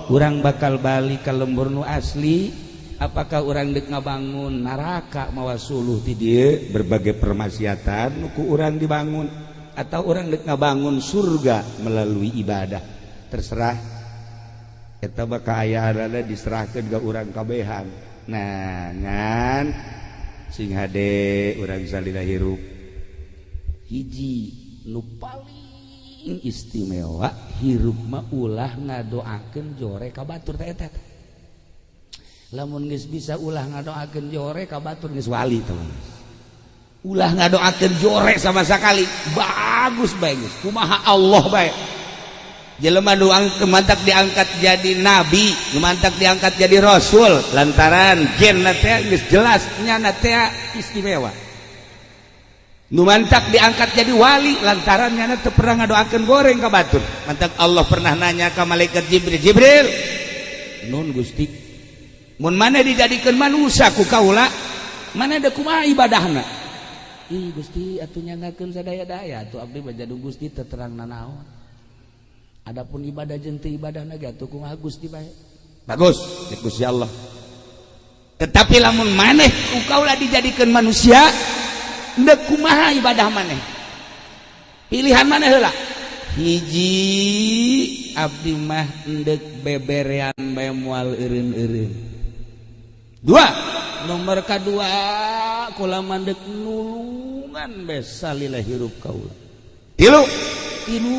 Urang bakal balik ka lembur nu asli. Apakah urang dek ngabangun neraka mawa suluh ti dieu berbagai permaksiatan nu ku urang dibangun, atau urang dek ngabangun surga melalui ibadah? Terserah, eta bakal aya diserahkan ke urang kabehan. Nah, ngan sing hade urang salila hirup, hiji nu paling istimewa, hirup mah ulah ngadoakeun jore ka batur. Teh eta lamun geus bisa ulah ngadoakeun jore ka batur, geus wali teh. Ulah ngadoakeun jore sama sekali, bagus bae geus kumaha Allah bae. Jelema nu mantak diangkat jadi nabi, nu mantak diangkat jadi rasul, lantaran gen teh geus jelas nyana teh istimewa. Nu mantak diangkat jadi wali lantaran nyana teu pernah ngadoakeun goreng ka batur. Mantak Allah pernah nanya ka malaikat Jibril, "Jibril, nun Gusti, mun mana dijadikan manusia ku kaula, mana ada kumaha ibadahna?" "Ih Gusti, atuh nyanggakeun sadaya-daya atuh abdi mah jadung Gusti, teu terang nanaon. Adapun ibadah jeung teu ibadahna ge atuh kumaha Gusti bae." "Bagus," cek Gusti Allah, "tetapi lamun maneh ku kaula dijadikan manusia, ndek kumaha ibadah maneh? Pilihan maneh heula. Hiji, abdi mah endek beberean bae moal eureun-eureun. Dua, nomor kedua, kula mandek nulungan bae salila hirup kaula. Tilu, tilu,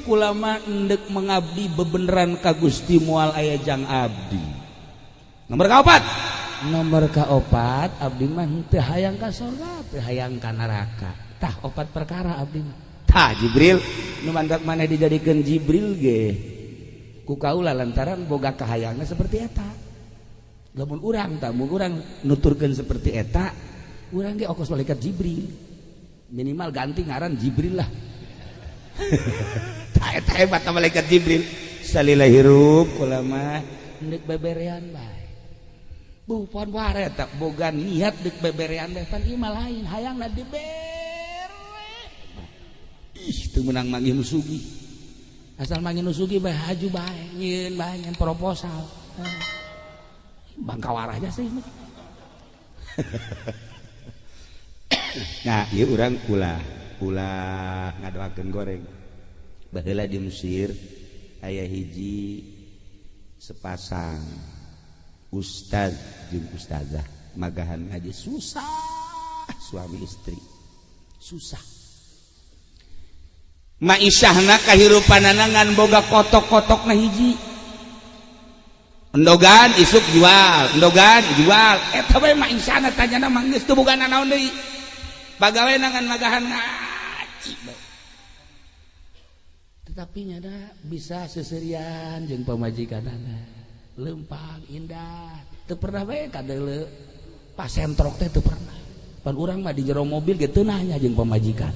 kula mah endek mengabdi bebeneran ka Gusti, moal aya jang abdi. Nomor kaopat, nomor kaopat, abdi mah teu hayang ka sorga, teu hayang ka neraka. Tah, opat perkara abdi mah." Tah, Jibril, nu mantak maneh dijadikeun Jibril ge ku kaula lantaran boga kahayangna seperti eta. Lamun urang tak mun urang nuturkeun seperti eta, urang ge okos malaikat Jibril, minimal ganti ngaran Jibril lah. Tah, eta hebat malaikat Jibril. Salila hirup kula mah endek beberean bae. Bu pon ware tak boga niat dek beberean bae, pan ieu mah lain hayangna dibere. Ih, teu meunang manggih nu sugih. Asal manggih nu sugih bae, haju bae, nyieun bae, nyieun proposal. Bangka warahnya sih. Nah, ieu urang ulah ulah ngadoakeun goreng. Baheula di Mesir aya hiji sepasang ustaz jeung ustazah magahan ngaji susah, suami istri susah maisahna, kahirupanana ngan boga kotok-kotokna hiji, endogan isuk jual, endogan jual, eta bae maisahna. Tanyana mah geus teu boga nanaon deui, pagawe ngan magahan ngaji bae. Tetapi nyana bisa seserian jeung pamajikanana, lempang, indah, teu pernah bae kadeuleu pasentrok teh, teu pernah. Pan urang mah di jero mobil ge teu nanya jeung pamajikan,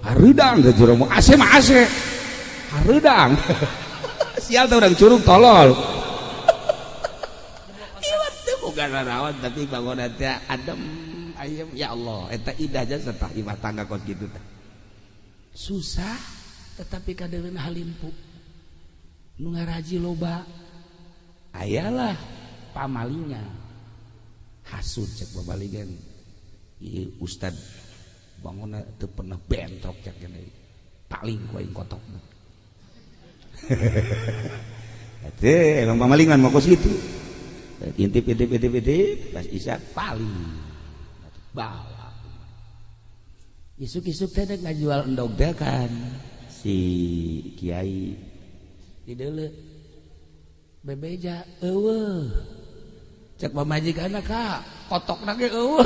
hareudang ke jero mobil, AC mah AC hareudang. Sial teh urang curug, tolol. Iwat teu boga nanaon, tapi bangunan teh adem ayem. Ya Allah, eta indah jasa tah imah tangga kos kitu teh. Susah tetapi kadeuleuna halimpu, nu ngaraji loba. Ayalah pamalinya hasud, cek babaligan, "Ieu ustad bangunna teu pernah bentrok," cek gini, "paling ku aing kotokna." Teh emang pamalingan mau kos gitu, intip intip intip intip, pas isya paling bawa. Isuk-isuk teh dek ngajual endog teh kan si kiai di deuleu bebeja eueuh. Cek pamajikanna, "Ka kotokna ge eueuh,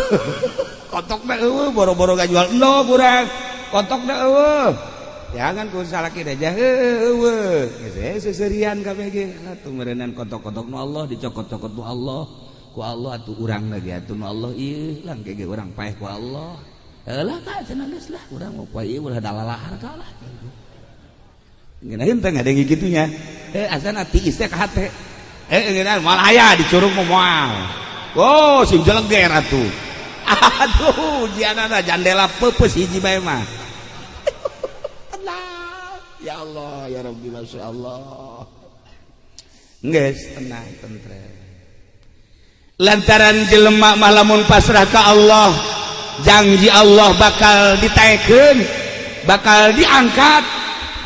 kotokna eueuh, boro-boro ngajual endog urang, kotokna eueuh." Jangan ku salaki aja eueuh geus seserian kabeh ge atuh meureunan kotok-kotok nu Allah dicokot-cokot nu Allah ku Allah atuh urang lagi atuh nu Allah ieu lang ge urang paeh ku Allah. Heula ka cenah, geus lah urang mau poe ieu ulah dalalahar ka lah. Ngeunaheun teh ngadenge kitunya, eh asana tiis teh ka hate, eh ngeunaheun moal aya dicurug mah moal. Oh, sing jeleger atuh. Aduh, ujianana jandela peupeus hiji bae mah. Ya Allah, ya Rabbi, Masya Allah. Geus tenang tentrem. Lantaran jelema mah lamun pasrah ka Allah, janji Allah bakal ditaekeun, bakal diangkat.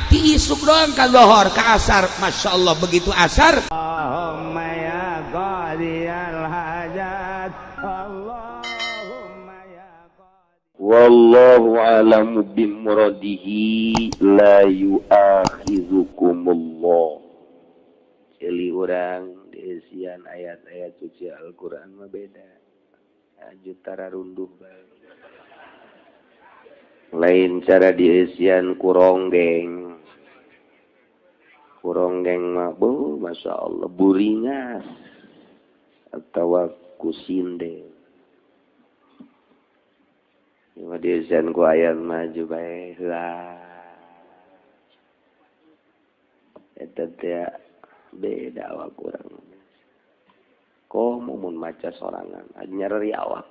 Ti isuk doang ka lohor ka asar, masya Allah begitu asar. Allahumma ya qadiyal hajat, Allahumma ya qadi. Wallahu alamu bimuradihi la yu'akhizukumullah. Ceuli urang diisian ayat-ayat suci Al-Qur'an mah beda. Aju tararunduh bae. Lain cara diisian kuronggeng. Kuronggeng mah bu, Masya Allah buringas atawa kusinde. Cuma diisian ku ayat maju bae heula. Eta teh beda awak urang. Komo mun maca sorangan, nyeri awak.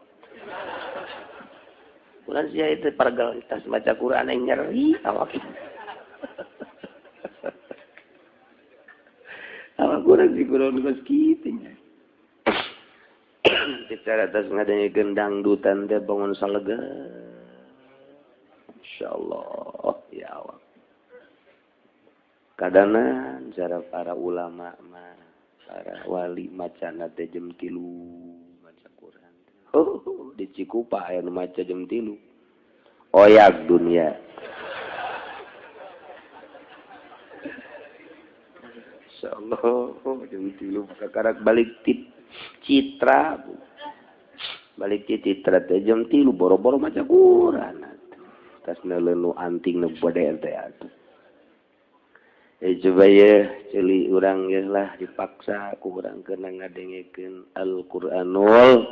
Bulan sia itu pargal tas maca Quran yang nyeri awak. Awak urang si Quran geus kitu nya. Secara atas ngadanya gendang dutan teh bangun salega. Insyaallah ya awak. Kadana cara para ulama mah, para wali macana teh jam 3 maca Quran. Oh, di Cikupa aya nu maca jam 3. Oyak dunia. Insyaallah jam 3 kakarak balik tip Citra. Balik ti Citra teh jam 3 boro-boro maca Quran. Tas neuleuh nu anting nu bade teh atuh. Coba ya ceuli urang geus lah dipaksa ku urang kena ngadengekeun Al-Qur'anul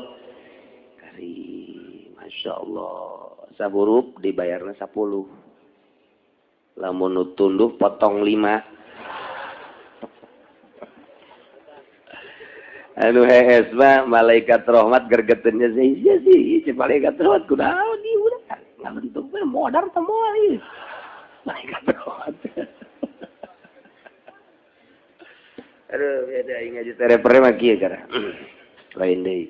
Karim. Masyaallah. Sahurup dibayarna 10. Lamun nu tunduh potong 5. Aduh hees mah malaikat rahmat gergeteunnya sih sih si malaikat rahmat kunaon ieu udah ngabentuk we modar teh moal ieu. Malaikat rahmat. Aduh, beda aing ngaji teh repere mah kieu cara. Lain deui.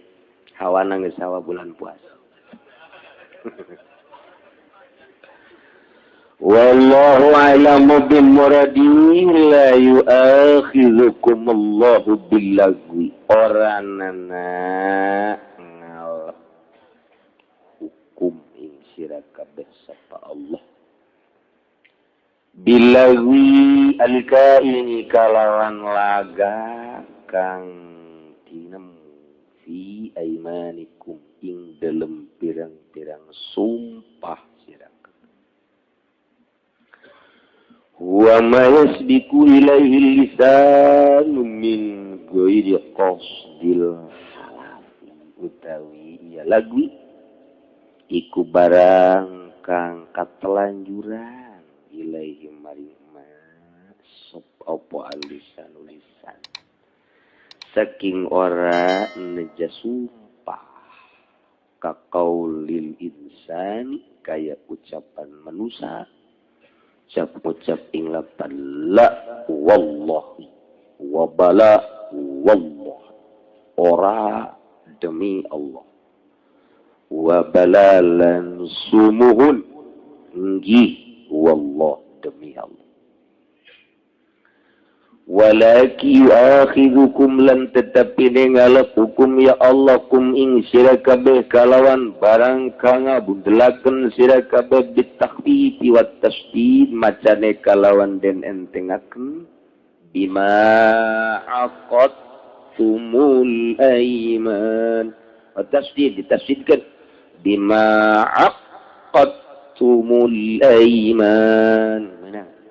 Hawana geus hawa bulan puasa. Wallahu a'lamu bimuradihi la yu'akhidhukumullahu billagwi. Oranana ngalep hukum ing sira kabeh sapa Allah. Bilagwi alkaini kalawan laga kang tinemu fi aimanikum ing dalem pirang-pirang sumpah sira wa ma yasbiku ilaihi lisanu min ghairi qasdil halafi utawi ya lagwi iku barang kang katelanjuran ilaihi maring ma sop apa alisan lisan saking ora neja sumpah kaqaulil insani kaya ucapan manusia ucap ing lapan la wallahi wa bala wallah ora demi Allah wa balalan sumuhun nggih wallah demi Allah walaki yu'akhidhukum lan tetapi ngalep hukum ya Allah kum ing sira kabeh kalawan barang kang ngabundelaken sira kabeh bitakhfifi wat tasdid macane kalawan den entengaken bima aqadtumul aiman tasdid ditasdidkeun bima aqadtumul aiman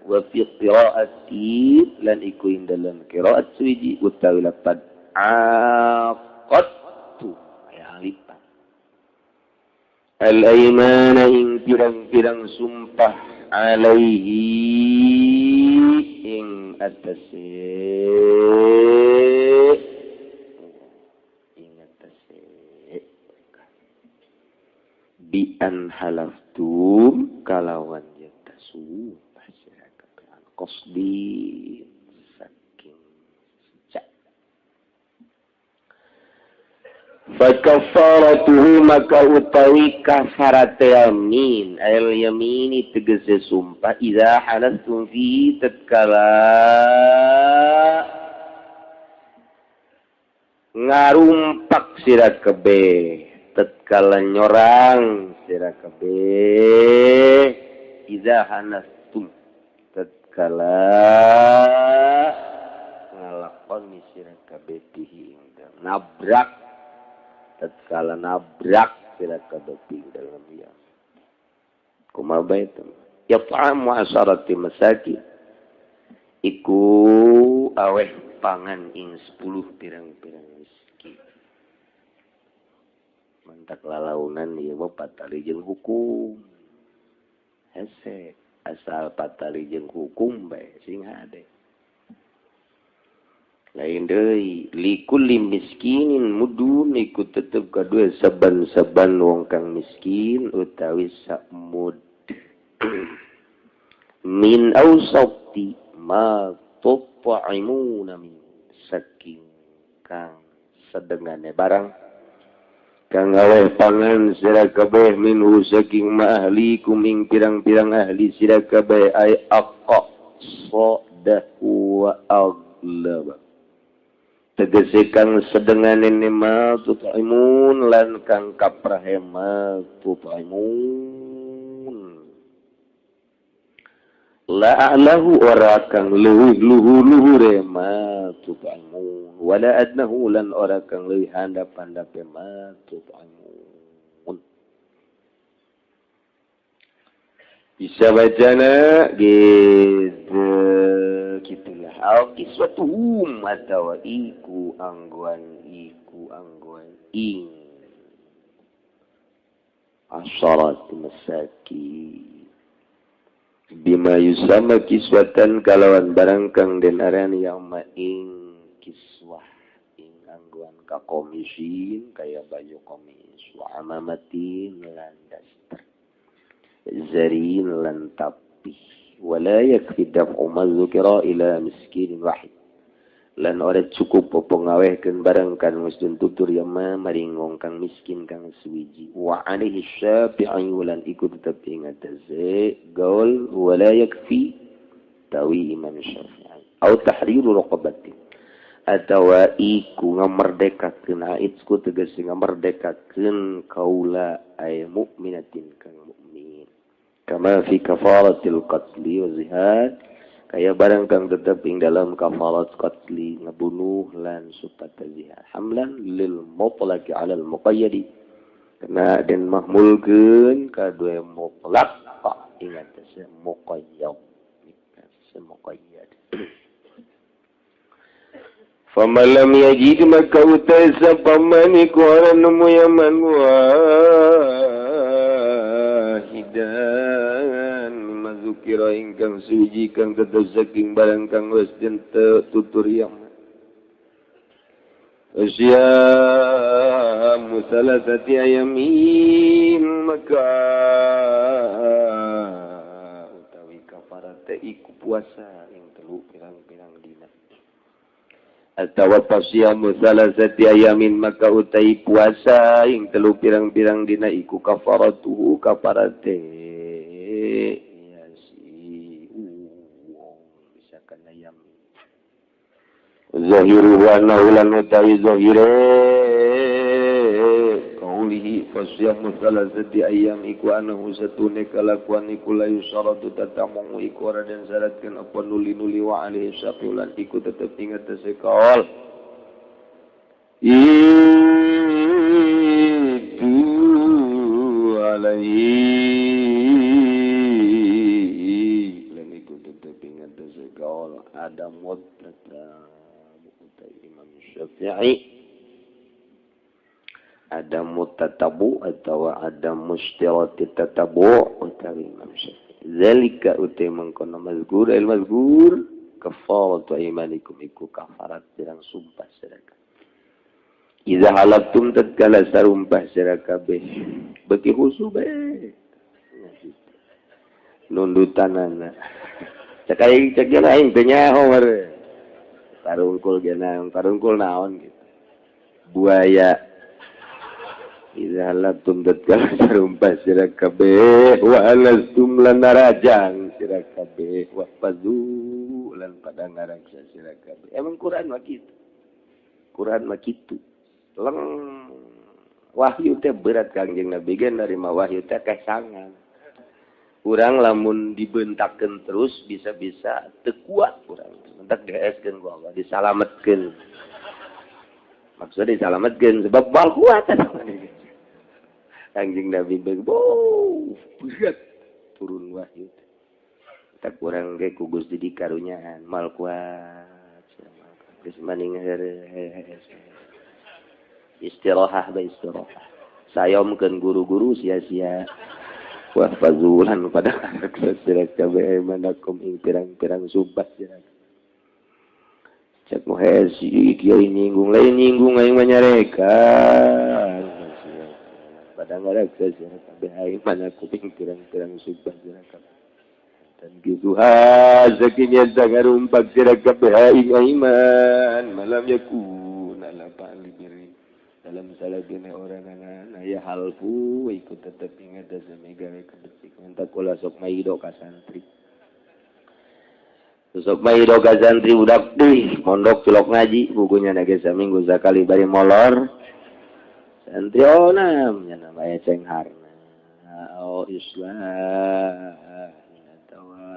wa fi qira'ati lan iku ing dalam qira'at suwiji utawi lapad aqadtu ya lipat al aymana ing pirang-pirang sumpah alaihi ing atase bi an halaftum kalawan yata sumpah sira kabeh qasdi saking sejak Fa kafaratuhu maka utawi kafarat yamin al yamini tegese sumpah idza halastum fi tatkala ngarumpak sira kabeh tatkala nyorang sira kabeh idza hanastum tatkala ngalakoni sira kabeh bihi nabrak tatkala nabrak sira kabeh dalam dia kumaha bae yat'amu asharati masakin iku aweh pangan ing 10 pirang-pirang miskin mantak lalaunan ieu mah patali jeung hukum hese asal patali jeung hukum bae sing hade lain deui likulli miskinin mudun iku tetep kadue saban-saban wong kang miskin utawi samud min awsati ma tut'imuna min saking kang sedengane barang kang aweh pangan sira kabeh minhu saking ma ahlikum ing pirang-pirang ahli sira kabeh ay aqa sadahu wa aglaba tegese kang sedengane ma tut'imun lan kang kaprahe ma tut'imun la a'lahu ora kang leuwih luhur-luhure ma tut'imun wala adnahu lan ora kang leuwih handap-handape ma tut'imun. Bisa bacana gitu gitulah au kiswatuhum atawa iku angguan ing asyarat masakin bima yusama kiswatan kalawan barang kang den arani yauma ing kiswah ing angguan ka komisin kaya baju komis wa amamatin lan daster zarin lan tapih wala yakfi daf'u ma dzukira ila miskinin wahid lan ora cukup apa ngawehkeun barang kan geus tutur yama maring wong kang miskin kang suwiji wa alaihi syafi'i lan iku tetep ing atase gaul wala yakfi tawi Imam Syafi'i au tahriru raqabati atawa iku ngamerdekakeun aitsku tegese ngamerdekakeun kaula ay mukminatin kang mukmin kama fi kafaratil qatli wa zihad kaya barang kang tetep ing dalam kafarat qatli ngebunuh lan supat zihar hamlan lil mutlaq ala al muqayyadi kena den mahmulkeun kadue mutlaq ing atase muqayyad muqayyad faman lam yajid maka utai sapaman iku ora nemu yaman wahidan mazukira ingkang suci kang tetep saking barang kang wis den tutur yang asyamu salasati ayamin maka utawi kafarat iku puasa ing telu pirang-pirang dina atawa pasyamu salasati ayamin maka utai puasa ing telu pirang-pirang dina iku kafaratuhu kafarate ya si wong bisa kana yamin zahiru wa annahu lan utawi zahire kaulihi fasyamu salasati ayam iku anahu satune kalakuan iku la yusaratu tatamung iku ora den syaratkeun apa nuli-nuli wa alaihi syafiulan iku tetep ing atase kaul itu alaihi lan iku tetep ing atase kaul ada mutata Imam Syafi'i ada mutatabu atau ada mustirati tatabu utawi Imam Syafi'i zalika utai mangkono mazkur al mazkur kafaratu aymanikum iku kafarat pirang sumpah sira idza halaftum tatkala sarumpah sira kabeh beki khusu bae nundutanana cek aing cek aing teh nyaho tarungkul genang tarungkul naon gitu buaya Iza latum tatkala sarumpa sira kabeh wa alastum lan narajang sira kabeh wa fazu lan pada ngaraksa sira kabeh. Emang Quran mah kitu. Quran mah kitu. Leng wahyu teh berat Kangjeng Nabi ge narima wahyu teh kesangan. Urang lamun dibentakkeun terus bisa-bisa teu kuat urang. Mentak diheeskeun ku Allah, disalametkeun. Maksudnya disalametkeun sebab bal kuat. Kangjeng Nabi berat turun wahyu. Tak kurang ge ku Gusti dikarunyaan mal kuat. Geus maning heureuh. Istirahah ba istirahah. Sayomkeun guru-guru sia-sia. Wa fazulan pada sira kabeh manakum ing pirang-pirang sumpah sira. Cek muhesi kieu nyinggung lain nyinggung aing mah nyarekan. Pada ngaraksa sira kabeh aing mana kuping pirang-pirang sumpah sira kabeh. Dan gitu hazakinya sangarumpak sira kabeh aing iman malam yakun ala pa'li birri dalam salagene oranana aya halfu ikut tetep ingat sami gawe kebecikan tak kula sok maido ka santri. Sok maido ka santri budak deui mondok cilok ngaji bukunya nage saminggu sakali bari molor. Santri onam nya namanya cengharna. Oh Islam atawa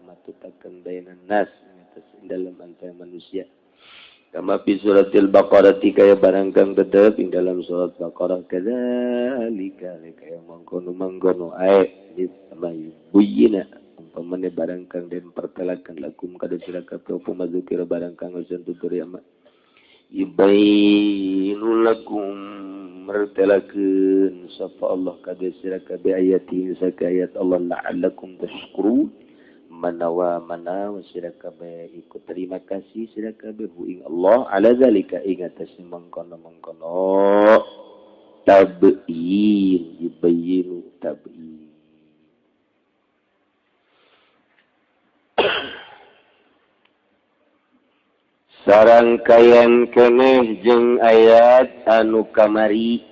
matutakeun bainan nas dalam antara manusia. Kama fi suratil Baqarah kaya barang kang tetep ing dalam surat Baqarah kadzalika kaya mangkono-mangkono ae sama buyina umpamane barang kang den pertelakeun lakum kada sira kabeh apa mazukira barang kang geus tutur ya ma yubayyinu lakum mertelakeun sapa Allah kada sira kabeh ayati saka ayat Allah la'allakum tashkurun manawa manawa sira kabeh ikut terima kasih sira kabeh ing Allah ala zalika ing atas mangkono-mangkono tabyin yubayyinu tabyin. Sarangkayan keneh jeung ayat anu kamari.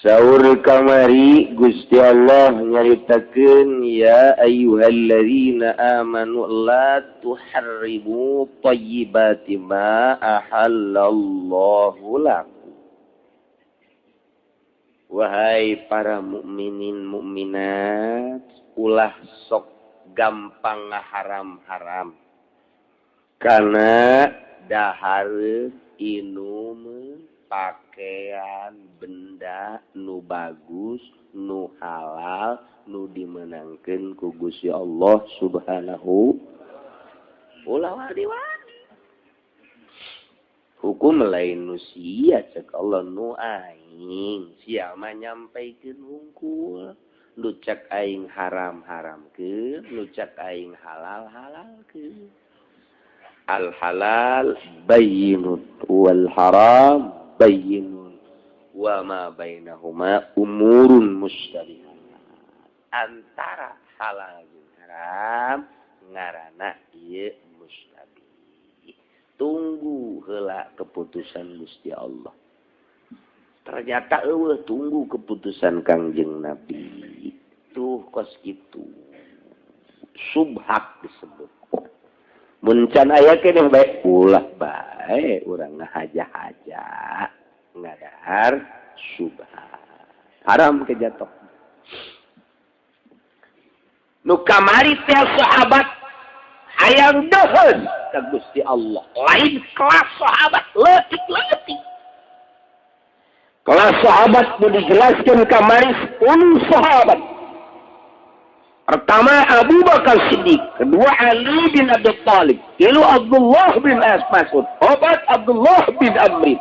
Saur kamari Gusti Allah nyaritakeun ya ayyuhalladzina amanu la tuharrimu thayyibati ma ahallallahu lakum. Wahai para mukminin mukminat, ulah sok gampang ngaharam-haram karena dahar inum pakaian benda nu bagus nu halal nu dimenangkeun ku Gusti Allah Subhanahu ulah wadi-wadi hukum lain nu sia cek Allah nu aing sia mah nyampaikeun hungkul nu cek aing haram-haramkeun nu cek aing halal-halalkeun. Al halal bayyinun wal haram bayyinun wa ma bainahuma umurun mustabihat. Antara halal jeung haram ngaranna ieu mustabih. Tunggu heula keputusan Gusti Allah. Ternyata eueuh tunggu keputusan Kangjeng Nabi. Tuh kos kitu. Subhat disebut. Mun can aya keneh bae ulah bae urang ngahaja-haja ngadahar subhat. Haram kejatok. Nu kamari teh sahabat hayang deuheun ka Gusti Allah. Lain kelas sahabat leutik-leutik. Kelas sahabat nu dijelaskeun kamari 10 sahabat. Pertama Abu Bakar Siddiq, kedua Ali bin Abi Thalib, tilu Abdullah bin Mas'ud, opat Abdullah bin Amr,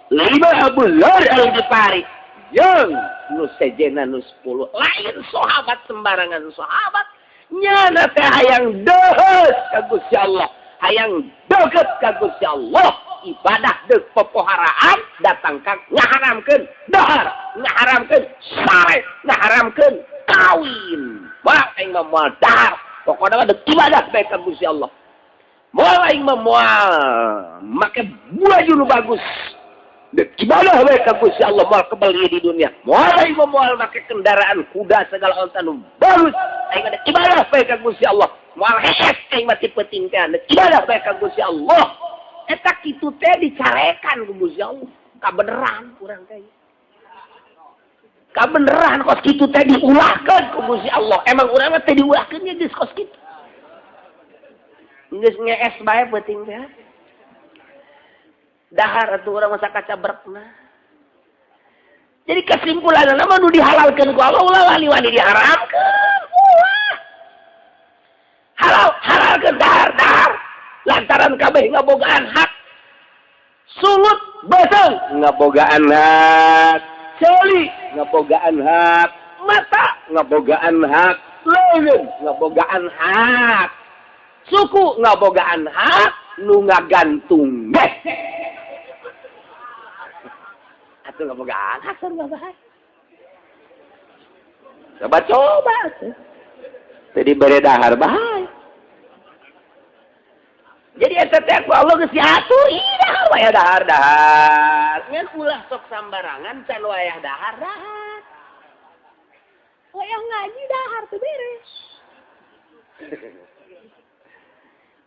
lima Abu Dzar Al-Ghifari, yang nu sejena nu 10 lain sahabat sembarangan sahabat nyana teh hayang deuheut ka Gusti Allah, hayang deukeut ka Gusti Allah, ibadah deuk popoharaan datang ka ngaharamkeun dahar, ngaharamkeun sare, ngaharamkeun kawin. Wah, aing mah moal dahar. Pokona mah deuk ibadah bae ka Gusti Allah. Moal aing mah moal make baju nu bagus. Dek ibadah we ka Gusti Allah moal kebel di dunia. Moal aing mah moal make kendaraan kuda segala onta nu bagus. Aing mah ibadah we ka Gusti Allah. Moal hees aing mah ti peuting teh dek ibadah we ka Gusti Allah. Eta kitu teh dicarekan ku Gusti Allah. Kabeneran urang teh. Kabeneran kos kitu teh diulahkeun ku Gusti Allah. Emang urang mah teh diulahkeun ge geus kos kitu. Geus ngees bae peuting teh. Dahar atuh urang masa kaca berekna. Jadi kesimpulanna mah nu dihalalkeun ku Allah ulah wani-wani diharamkeun. Ulah. Halal halalkeun dahar dahar. Lantaran kabeh ngabogaan hak. Sungut beuseung ngabogaan hak. Ceuli ngabogaan hak. Mata ngabogaan hak. Leuleun ngabogaan hak. Suku ngabogaan hak nu ngagantung deh. Atuh ngabogaan hak sarua bae. Coba-coba atuh. Teu dibere dahar bae. Jadi eta teh ku Allah geus diatur, ih dahar wae dahar dahar. Ngan ulah sok sambarangan can wayah dahar dahar. Wayah ngaji dahar teu beres.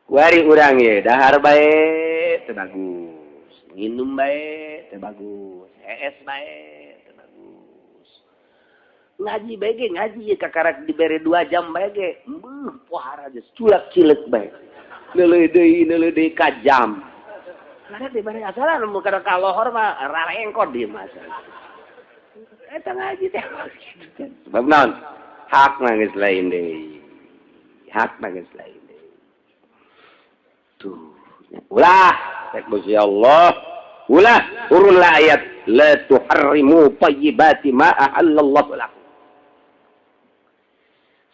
Kuari urang ye dahar bae teu bagus, nginum bae teu bagus, hees bae teu bagus. Ngaji bae ge ngaji ye kakarak dibere 2 jam bae ge, beuh pohara geus culak cileuk bae. Neuleuh deui ka jam. Karena dibere asalan mun kana ka lohor mah rarengkot di mah. Eta ngaji teh sebab naon? Hak mah geus lain deui. Hak mah geus lain. Tuh, ulah, cek Gusti Allah, ulah, turunlah ayat la tuharrimu thayyibati ma ahallallahu lakum.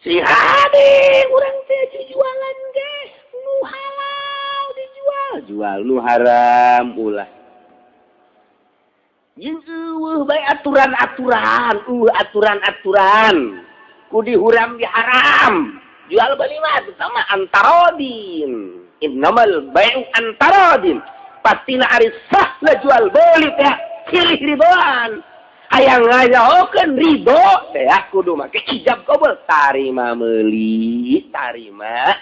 Si hade urang teh jualan ge, nu halal dijual, jual nu haram ulah. Jeung eueuh bae aturan-aturan, aturan-aturan. Ku dihuram diharam. Jual beli mah sama antarodin. Innamal bai'u antaradin. Pastina ari sah la jual beli teh silih ridoan. Hayang ngajahokeun ridho teh kudu make ijab kabul tarima meuli, tarima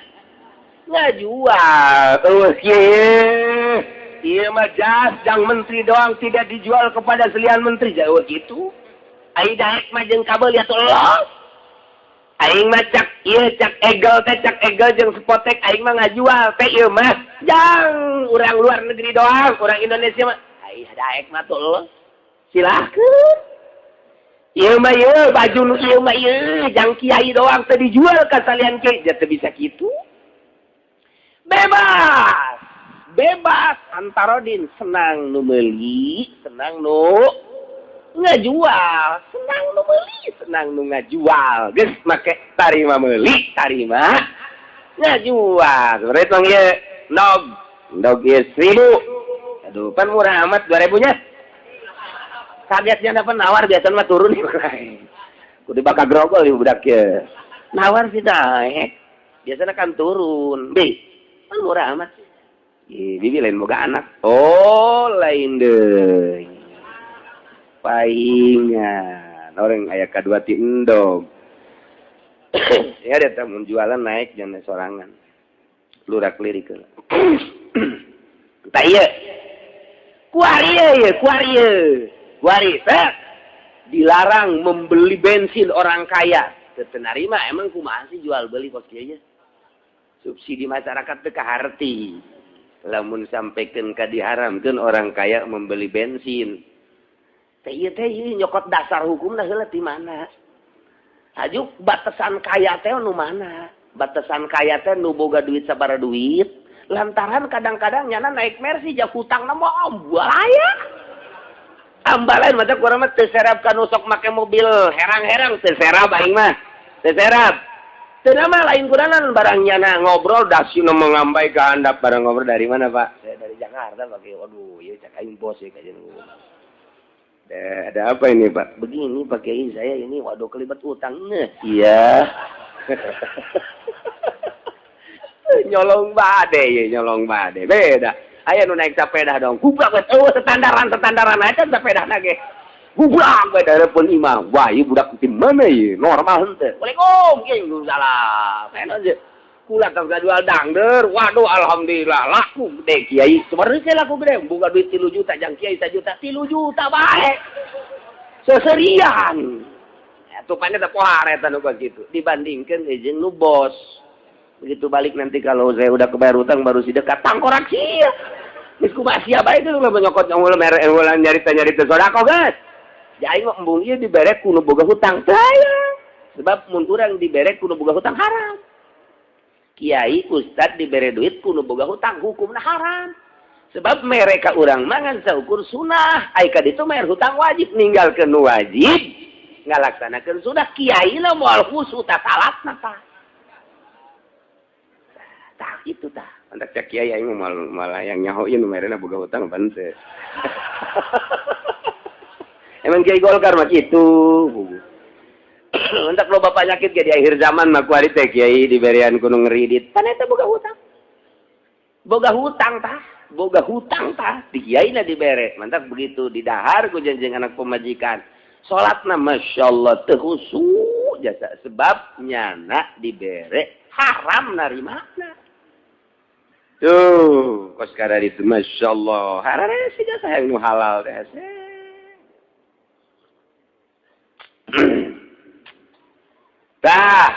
ngajual. Eueuh kieu. Ieu mah jas jang menteri doang tidak dijual kepada selian menteri. Jauh gitu. Ai daek mah jeung kabel ya tolong. Aing mah cak ieu cak egel teh cak egel jeung spotek aing mah ngajual teh ieu mah jang urang luar negeri doang, urang Indonesia mah ai daek mah tuh silahkeun. Ieu mah ieu baju nu ieu mah ieu jang kiai doang teh dijual ka salian kiai teu bisa kitu. Bebas. Bebas antarodin senang nu meuli, senang nu ngajual, senang nu meuli, senang nu ngajual. Geus make tarima meuli, tarima ngajual. Rek mang ieu nog, nog ieu 1000. Aduh, pan murah amat 2000 nya. Kagetnya dapat nawar biasa mah turun. Kudu bakal grogol ieu budak ieu. Nawar sih naik. Biasanya kan turun. Bi, pan murah amat. Ih, bibi lain boga anak. Oh, lain deui. Paingan orang aya kadua ti endog. Ya dia mun jualan naik jangan sorangan. Lurak lirik heula. Tah ieu. Kuari ieu, kuari ieu. Kuari teh dilarang membeli bensin orang kaya. Teu narima emang kumaha sih jual beli kos kieu nya. Subsidi masyarakat teu kaharti. Lamun sampaikan ka diharamkeun orang kaya membeli bensin. Teh ieu teh nyokot dasar hukumna heula ti mana? Hajuk batasan kaya teh nu mana? Batasan kaya teh nu boga duit sabaraha duit, lantaran kadang-kadang nyana naik Mercy jak hutangna mah ambalaya. Ambalain mata kurang mah teu serap ka nu sok make mobil herang-herang teu serap aing mah. Teu serap. Teu mah lain kuranan barang nyana ngobrol dasina mengambai ka handap barang ngobrol dari mana, Pak? Saya dari Jakarta, Pak. Waduh, ieu cak aing bos ieu kajian. Ada apa ini, Pak? Begini, Pak Kiai, saya ini waduh kelibat utang. Iya. Nyolong bade ye, nyolong bade. Beda. Aya nu naik sepeda dong. Gubrak we eueuh standaran-standaran aja sepeda ge. Gubrak we dareupeun imah. Wah, ieu budak di mana ieu? Normal henteu. Waalaikum, kieu salam. Enak aja. Kula tong jual dangder. Waduh, alhamdulillah laku gede kiai. Sebenarnya laku gede, boga duit 3 juta jang kiai 1 juta, 3 juta bae. Seserian. Tupanya teh pohar eta nu kitu dibandingkeun jeung nu bos. Begitu balik nanti kalau saya udah kebayar utang baru si dekat tangkorak sia. Geus kumaha sia bae teh ulah nyokot ulah mere ulah nyarita-nyarita sedekah geus. Jadi mah embung ieu dibere ku nu boga hutang teh. Sebab mun urang dibere ku nu boga hutang haram. Kiai ustad dibere duit ku nu boga hutang hukumna haram. Sebab mereka urang mangan saukur sunah, ai ka ditu bayar hutang wajib ninggalkeun nu wajib ngalaksanakeun sunah kiai na moal khusyuk ta salatna tah. Tah kitu tah. Mantak cak kiai aing moal malah yang nyaho ieu nu merena boga hutang pan teh. Emang kiai Golkar mah kitu. Mantak loba penyakit ge di akhir zaman mah kuari teh kiai diberian ku nu ngeridit. Pan eta boga hutang. Boga hutang tah, boga hutang tah di kiai na dibere. Mantak begitu didahar ku janjeng anak pemajikan. Salatna masyaallah teu khusyuk jasa sebab nyana dibere haram narimana. Tuh, kos kada itu masyaallah. Harare sih jasa yang nu halal teh. Tah.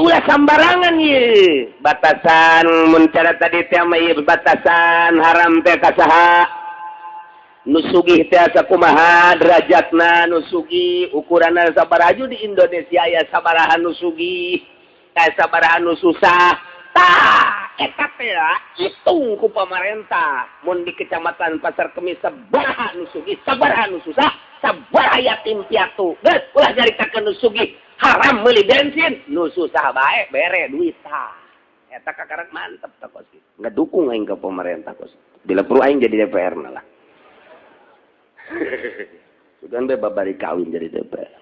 Ulah sambarangan ieu. Batasan mun cara tadi teh mah ieu batasan haram teh ka saha? Nu sugih teh sakumaha derajatna nu sugih ukuranna sabaraju di Indonesia aya sabaraha nu sugih, aya sabaraha nu susah. Tah, eta teh hitung ku pamarentah. Mun di kecamatan Pasar Kemis sabaraha nu sugih, sabaraha nu susah, sabaraha yatim piatu. Geus ulah nyaritakeun nu sugih haram meuli bensin, nu susah bae bere duit tah. Eta kakarak mantep tah kos. Ngedukung aing ka pemerintah kos. Bila perlu aing jadi DPR lah. Sugan be babari kawin jadi DPR.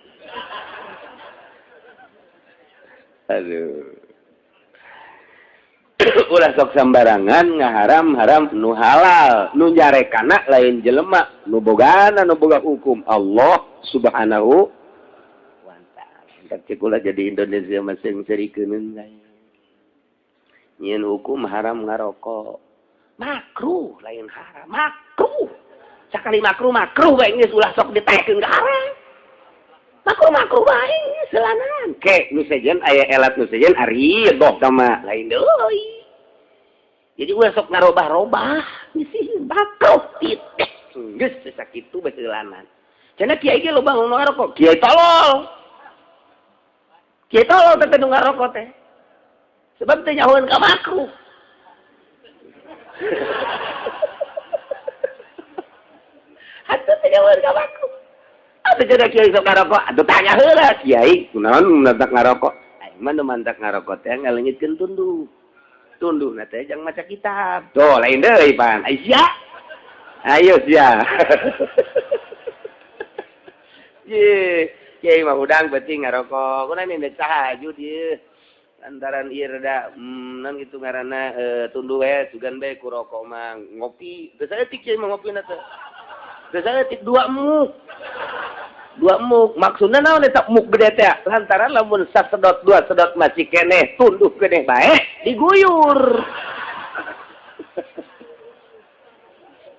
Aduh. Ulah sok sambarangan ngaharam-haram nu halal, nu nyarekana lain jelema, nu bogana nu boga hukum Allah Subhanahu wa taala. Entak cek ulah jadi Indonesia masing serikeun lain. Nyieun hukum haram ngarokok. Makruh lain haram, makruh. Sakali makruh makruh bae geus ulah sok ditaekeun ka haram. Makruh makruh bae selanan. Ke nu sejen aya elat nu sejen ari doh sama lain deui. Jadi ulah sok ngarobah-robah geus makruh titik. Geus sakitu bae selanan. Cenah kiai ge loba nu ngarokok, kiai tolol. Kiai tolol teh nu ngarokok teh. Sebab teh nyahoeun ka makruh. Atuh teh nyahoeun ka makruh. Atuh cenah kiai sok ngarokok, atuh tanya heula kiai, kunaon mantak ngarokok? Aing mah nu mantak ngarokok teh ngaleungitkeun tunduh. Tunduhna teh jang maca kitab. Tuh lain deui pan. Ai sia. Ayo sia. Ye, kiai mah hudang beuting ngarokok. Kunaon ini tahajud ieu. Lantaran ieu rada non kitu ngaranna tunduh we sugan bae ku rokok mah ngopi. Teu saeutik kiai mah ngopina teh. Teu saeutik 2 muk. 2 muk maksudna naon eta muk gede teh lantaran lamun sasedot 2 sedot masih keneh tunduh keneh bae diguyur.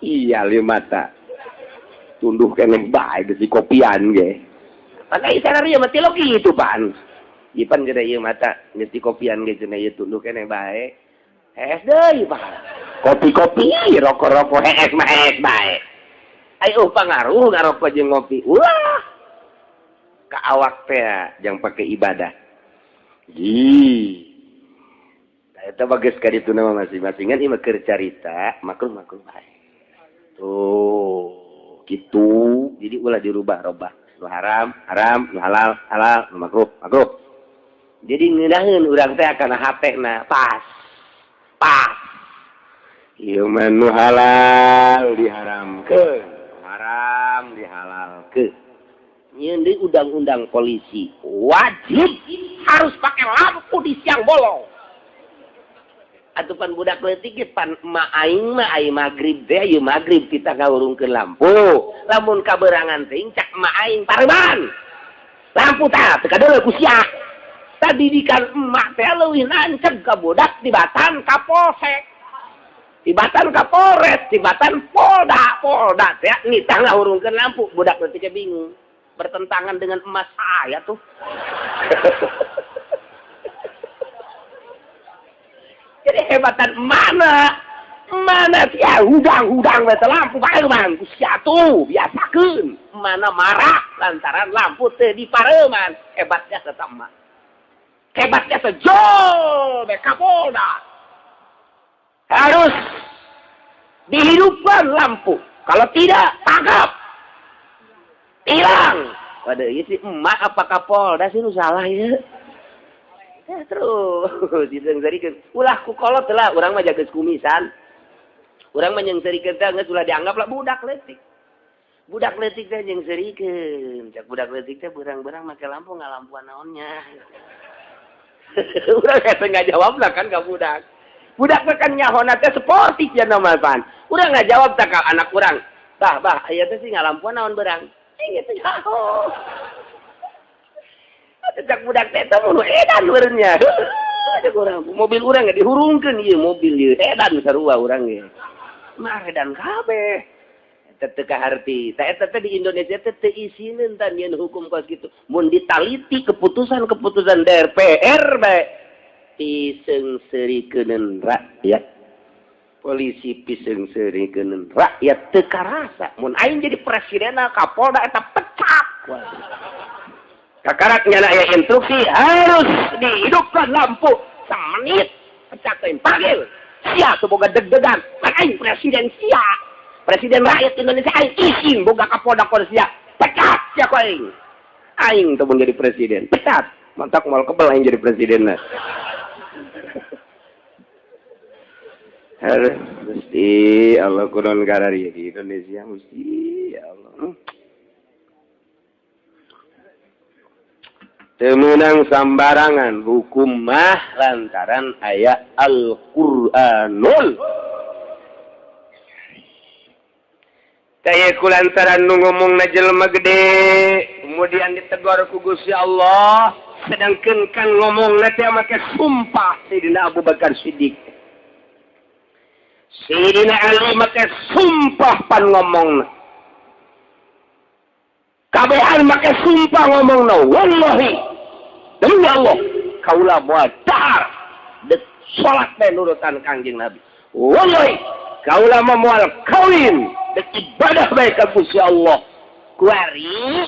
Iya lima mata tunduh keneh bae geus dikopian ge. Pan ai sanaria mah tilok kitu pan. Ipan gede ieu mata geus dikopian ge cenah ieu tunduh keneh bae. Hees deui pan. Kopi-kopi rokok-rokok hees mah hees bae. Ayo pangaruh ngarokok jeung ngopi. Wah. Ka awak teh jang pake ibadah. Ih. Eta bagus ka ditu mah masing-masingan ieu mah keur carita makruh-makruh bae. Tuh, kitu. Jadi ulah dirubah-robah. Nu haram, haram, nu halal, halal, nu makruh, makruh. Jadi ngeunaheun urang teh kana hatena pas. Pas. Ieu mah nu halal diharamkeun. Haram dihalalkeun. Nyeun deui undang-undang polisi wajib harus pakai lampu di siang bolong. Atupan budak leutik ge pan emak aing mah ai magrib teh ieu magrib kita ngahurungkeun lampu. Lamun kaberangan teh cak emak aing pareban. Lampu tah teu kadeuleu ku sia. Tadidikan emak teh leuwih nanceg ka budak tibatan ka polsek. Tibatan ka Polres, tibatan Polda, Polda teh nitah ngahurungkeun lampu, budak leutik ge bingung. Bertentangan dengan emas saya tuh. Jadi hebatan mana? Mana sia hudang-hudang bete lampu pareman ku sia tuh biasakeun. Mana marah lantaran lampu teu dipareman. Hebatnya tetap emak. Hebatnya sejol be Kapolda. Harus dihidupkan lampu. Kalau tidak tangkap. Hilang. Waduh, ieu si emak apa Kapolda sih nu salah ieu? Ya, terus diseungseurikeun. Ulah ku kolot lah, urang mah jaga kumisan. Urang mah nyeungseurikeun teh geus ulah dianggap lah budak leutik. Budak leutik teh nyeungseurikeun. Cak budak leutik teh berang-berang make lampu ngalampuan naonnya. Urang hese ngajawab lah kan ka budak. Budak mah kan nyahona teh sportif ya nama pan. Urang ngajawab tah ka anak urang. Bah, bah, aya teh sih ngalampuan naon berang. Gitu nyaho. Cak budak teh teh mun edan meureunnya. Cak urang mobil urang ge dihurungkeun ieu mobil ieu edan sarua urang ge. Mah edan kabeh. Eta teu kaharti. Tah eta teh di Indonesia teh teu isineun tah nyieun hukum kos kitu. Mun ditaliti keputusan-keputusan DPR bae piseungseurikeun rakyat. Polisi piseungseurikeun rakyat teu karasa. Mun aing jadi presiden Kapolda eta pecat. Kakarak nyana aya instruksi harus dihidupkan lampu semenit pecat teh panggil. Sia tuh boga deg-degan. Aing presiden sia. Presiden rakyat Indonesia aing isin boga Kapolda kon sia. Pecat sia ku aing. Aing tuh mun jadi presiden. Pecat. Mantak moal kebel aing jadi presiden lah. Harus mesti Allah kunon karari di Indonesia mesti ya Allah. Temenang sambarangan hukum mah lantaran ayat Al-Qur'anul. Kaya ku lantaran nu ngomongna jelema gede kemudian ditegor ku Gusti Allah, sedangkan kan ngomongna teh make sumpah Sayyidina Abu Bakar Siddiq. Sayyidina Ali make sumpah pan ngomongna. Kabehan make sumpah ngomongna, wallahi demi Allah kaula moal dahar dek salat teh nurutan Kangjeng Nabi. Wallahi kaula mah moal kawin dek ibadah bae ka Gusti Allah. Kuari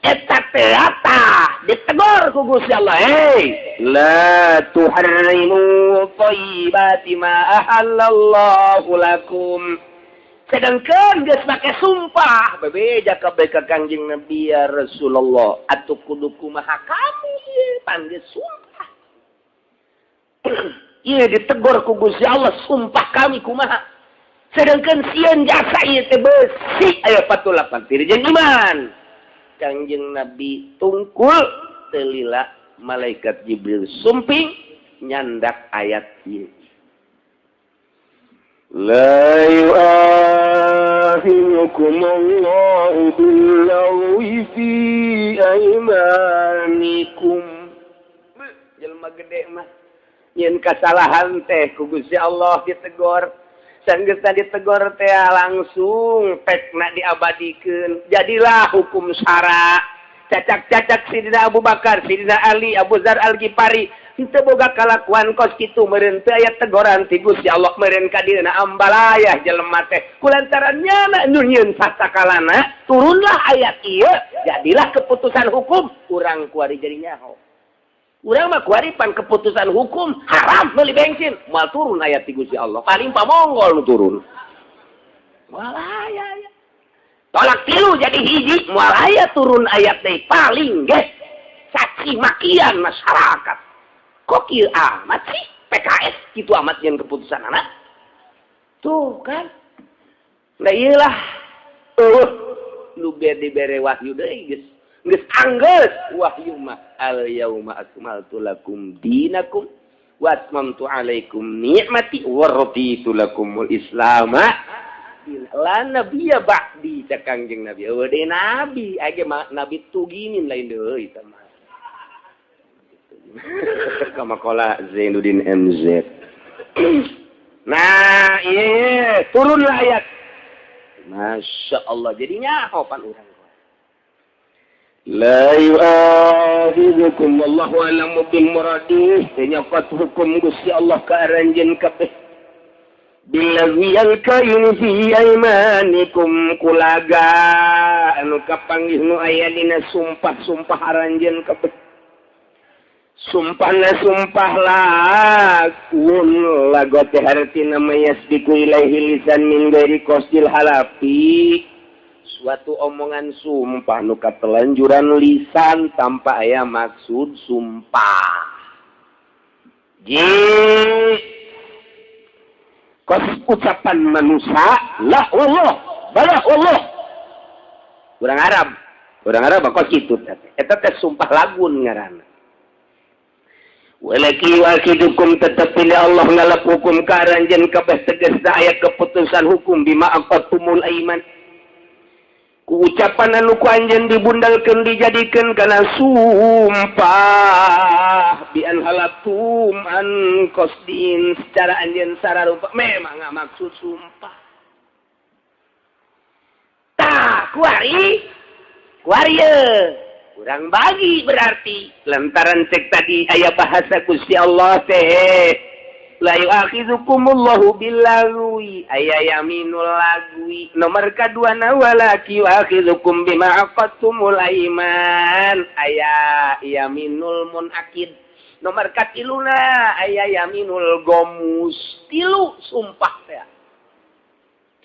eta teh tah ditegor ku Gusti Allah, hei la tuharrimu thayyibati ma ahallallahu lakum. Sedangkan geus make sumpah bebeja ka bae ka Kangjeng Nabi ya Rasulullah atuh kudu kumaha kami ieu pan geus sumpah. Ieu ditegor ku Gusti Allah sumpah kami kumaha. Sedangkan sieun jasa ieu teh beusi aya 48 jeung iman. Kangjeng Nabi tungkul telila malaikat Jibril sumping nyandak ayat ieu. La yu'akhidukum Allahu bil-lagwi fi aymanikum. Jelema gede mah nyeun kasalahan teh ku Gusti Allah ditegor. Sanggeusna ditegor teh langsung pekna diabadikeun. Jadilah hukum syara. Cacak-cacak Sidina Abu Bakar, Sidina Ali, Abu Dzar Al-Ghifari henteu boga kalakuan kos kitu meureun teu aya tegoran ti Gusti Allah meureun ka dieuna ambalayah jelema teh. Kulantaran nyana nu nyieun sasakalana turunlah ayat ieu jadilah keputusan hukum urang kuari jadi nyaho. Urang mah kuari pan keputusan hukum haram meuli bensin moal turun ayat ti Gusti Allah. Paling pamonggol nu turun. Moal aya ya. Tolak tilu jadi hiji moal aya turun ayat teh paling geus caci makian masyarakat. Kok kieu amat sih PKS kitu amat jeung keputusan anak. Tuh kan. Nah ieulah nu dibere wahyu deui geus. Geus anggeus wahyu mah al yauma akmaltu lakum dinakum Wa atmamtu alaikum ni'mati wa raditu lakumul islam. La nabiyya ba'di cak Kangjeng Nabi. Eueuh deui nabi, age nabi tuginin lain deui eta mah. Kama qala Zainuddin MZ. Nah, iya, turunlah ayat. Masya Allah, jadinya pan urang. La yu'akhidhukum wallahu a'lamu bil muradih. Nyokot hukum Gusti Allah ka aranjeun kabeh. Billazi alkayin fi aymanikum kulaga anu kapanggih nu aya dina sumpah-sumpah aranjeun kabeh. Sumpahna sumpah lagun lago teh hartina mayasbiku ilaihi lisan min ghairi qasdil halafi. Suatu omongan sumpah nu katelanjuran lisan tanpa aya maksud sumpah. Ji kos ucapan manusia la Allah bala Allah. Urang Arab kos kitu eta teh sumpah lagun ngaranna. Walaki wakidukum tetapi Allah ngalap hukum ka aranjeun kabeh tegasna aya keputusan hukum bima aqatumul aiman. Ku ucapan anu ku anjeun dibundalkeun dijadikeun kana sumpah bi an halatum an qasdin secara anjeun sararupa memang maksud sumpah. Tah kuari kuari kurang bagi berarti lantaran cek tadi aya bahasa Gusti Allah teh la yu'akhidhukumullahu billagwi aya yaminul lagwi nomor kadua na walaki yu'akhidhukum bima aqadtumul aiman aya yaminul munakid nomor katiluna aya yaminul gomus tilu sumpah teh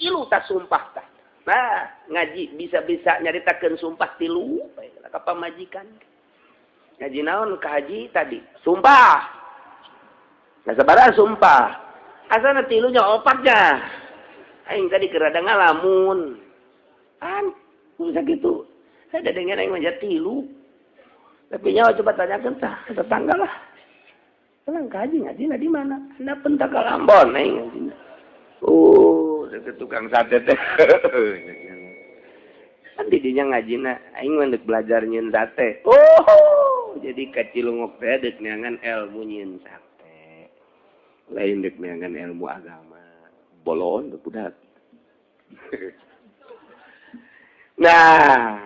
tilu ta sumpah tah. Nah ngaji bisa-bisa nyaritakeun sumpah tilu ka pamajikan ngaji naon ka haji tadi sumpah. Nah sabaraha sumpah asana tilunya opatnya aing tadi keur rada ngalamun an bisa gitu saya dengar aing mah tilu tapi nyawa coba tanyakeun tah ke tetangga lah tenang ka haji ngajina di mana anda pentak ka Ambon aing ngajina. Oh ke tukang sate teh kan didinya ngajina aing mah deuk belajar nyieun sate. Oh jadi ka Cilungok teh deuk neangan ilmu nyieun sate lain deuk neangan ilmu agama bolon budak. Nah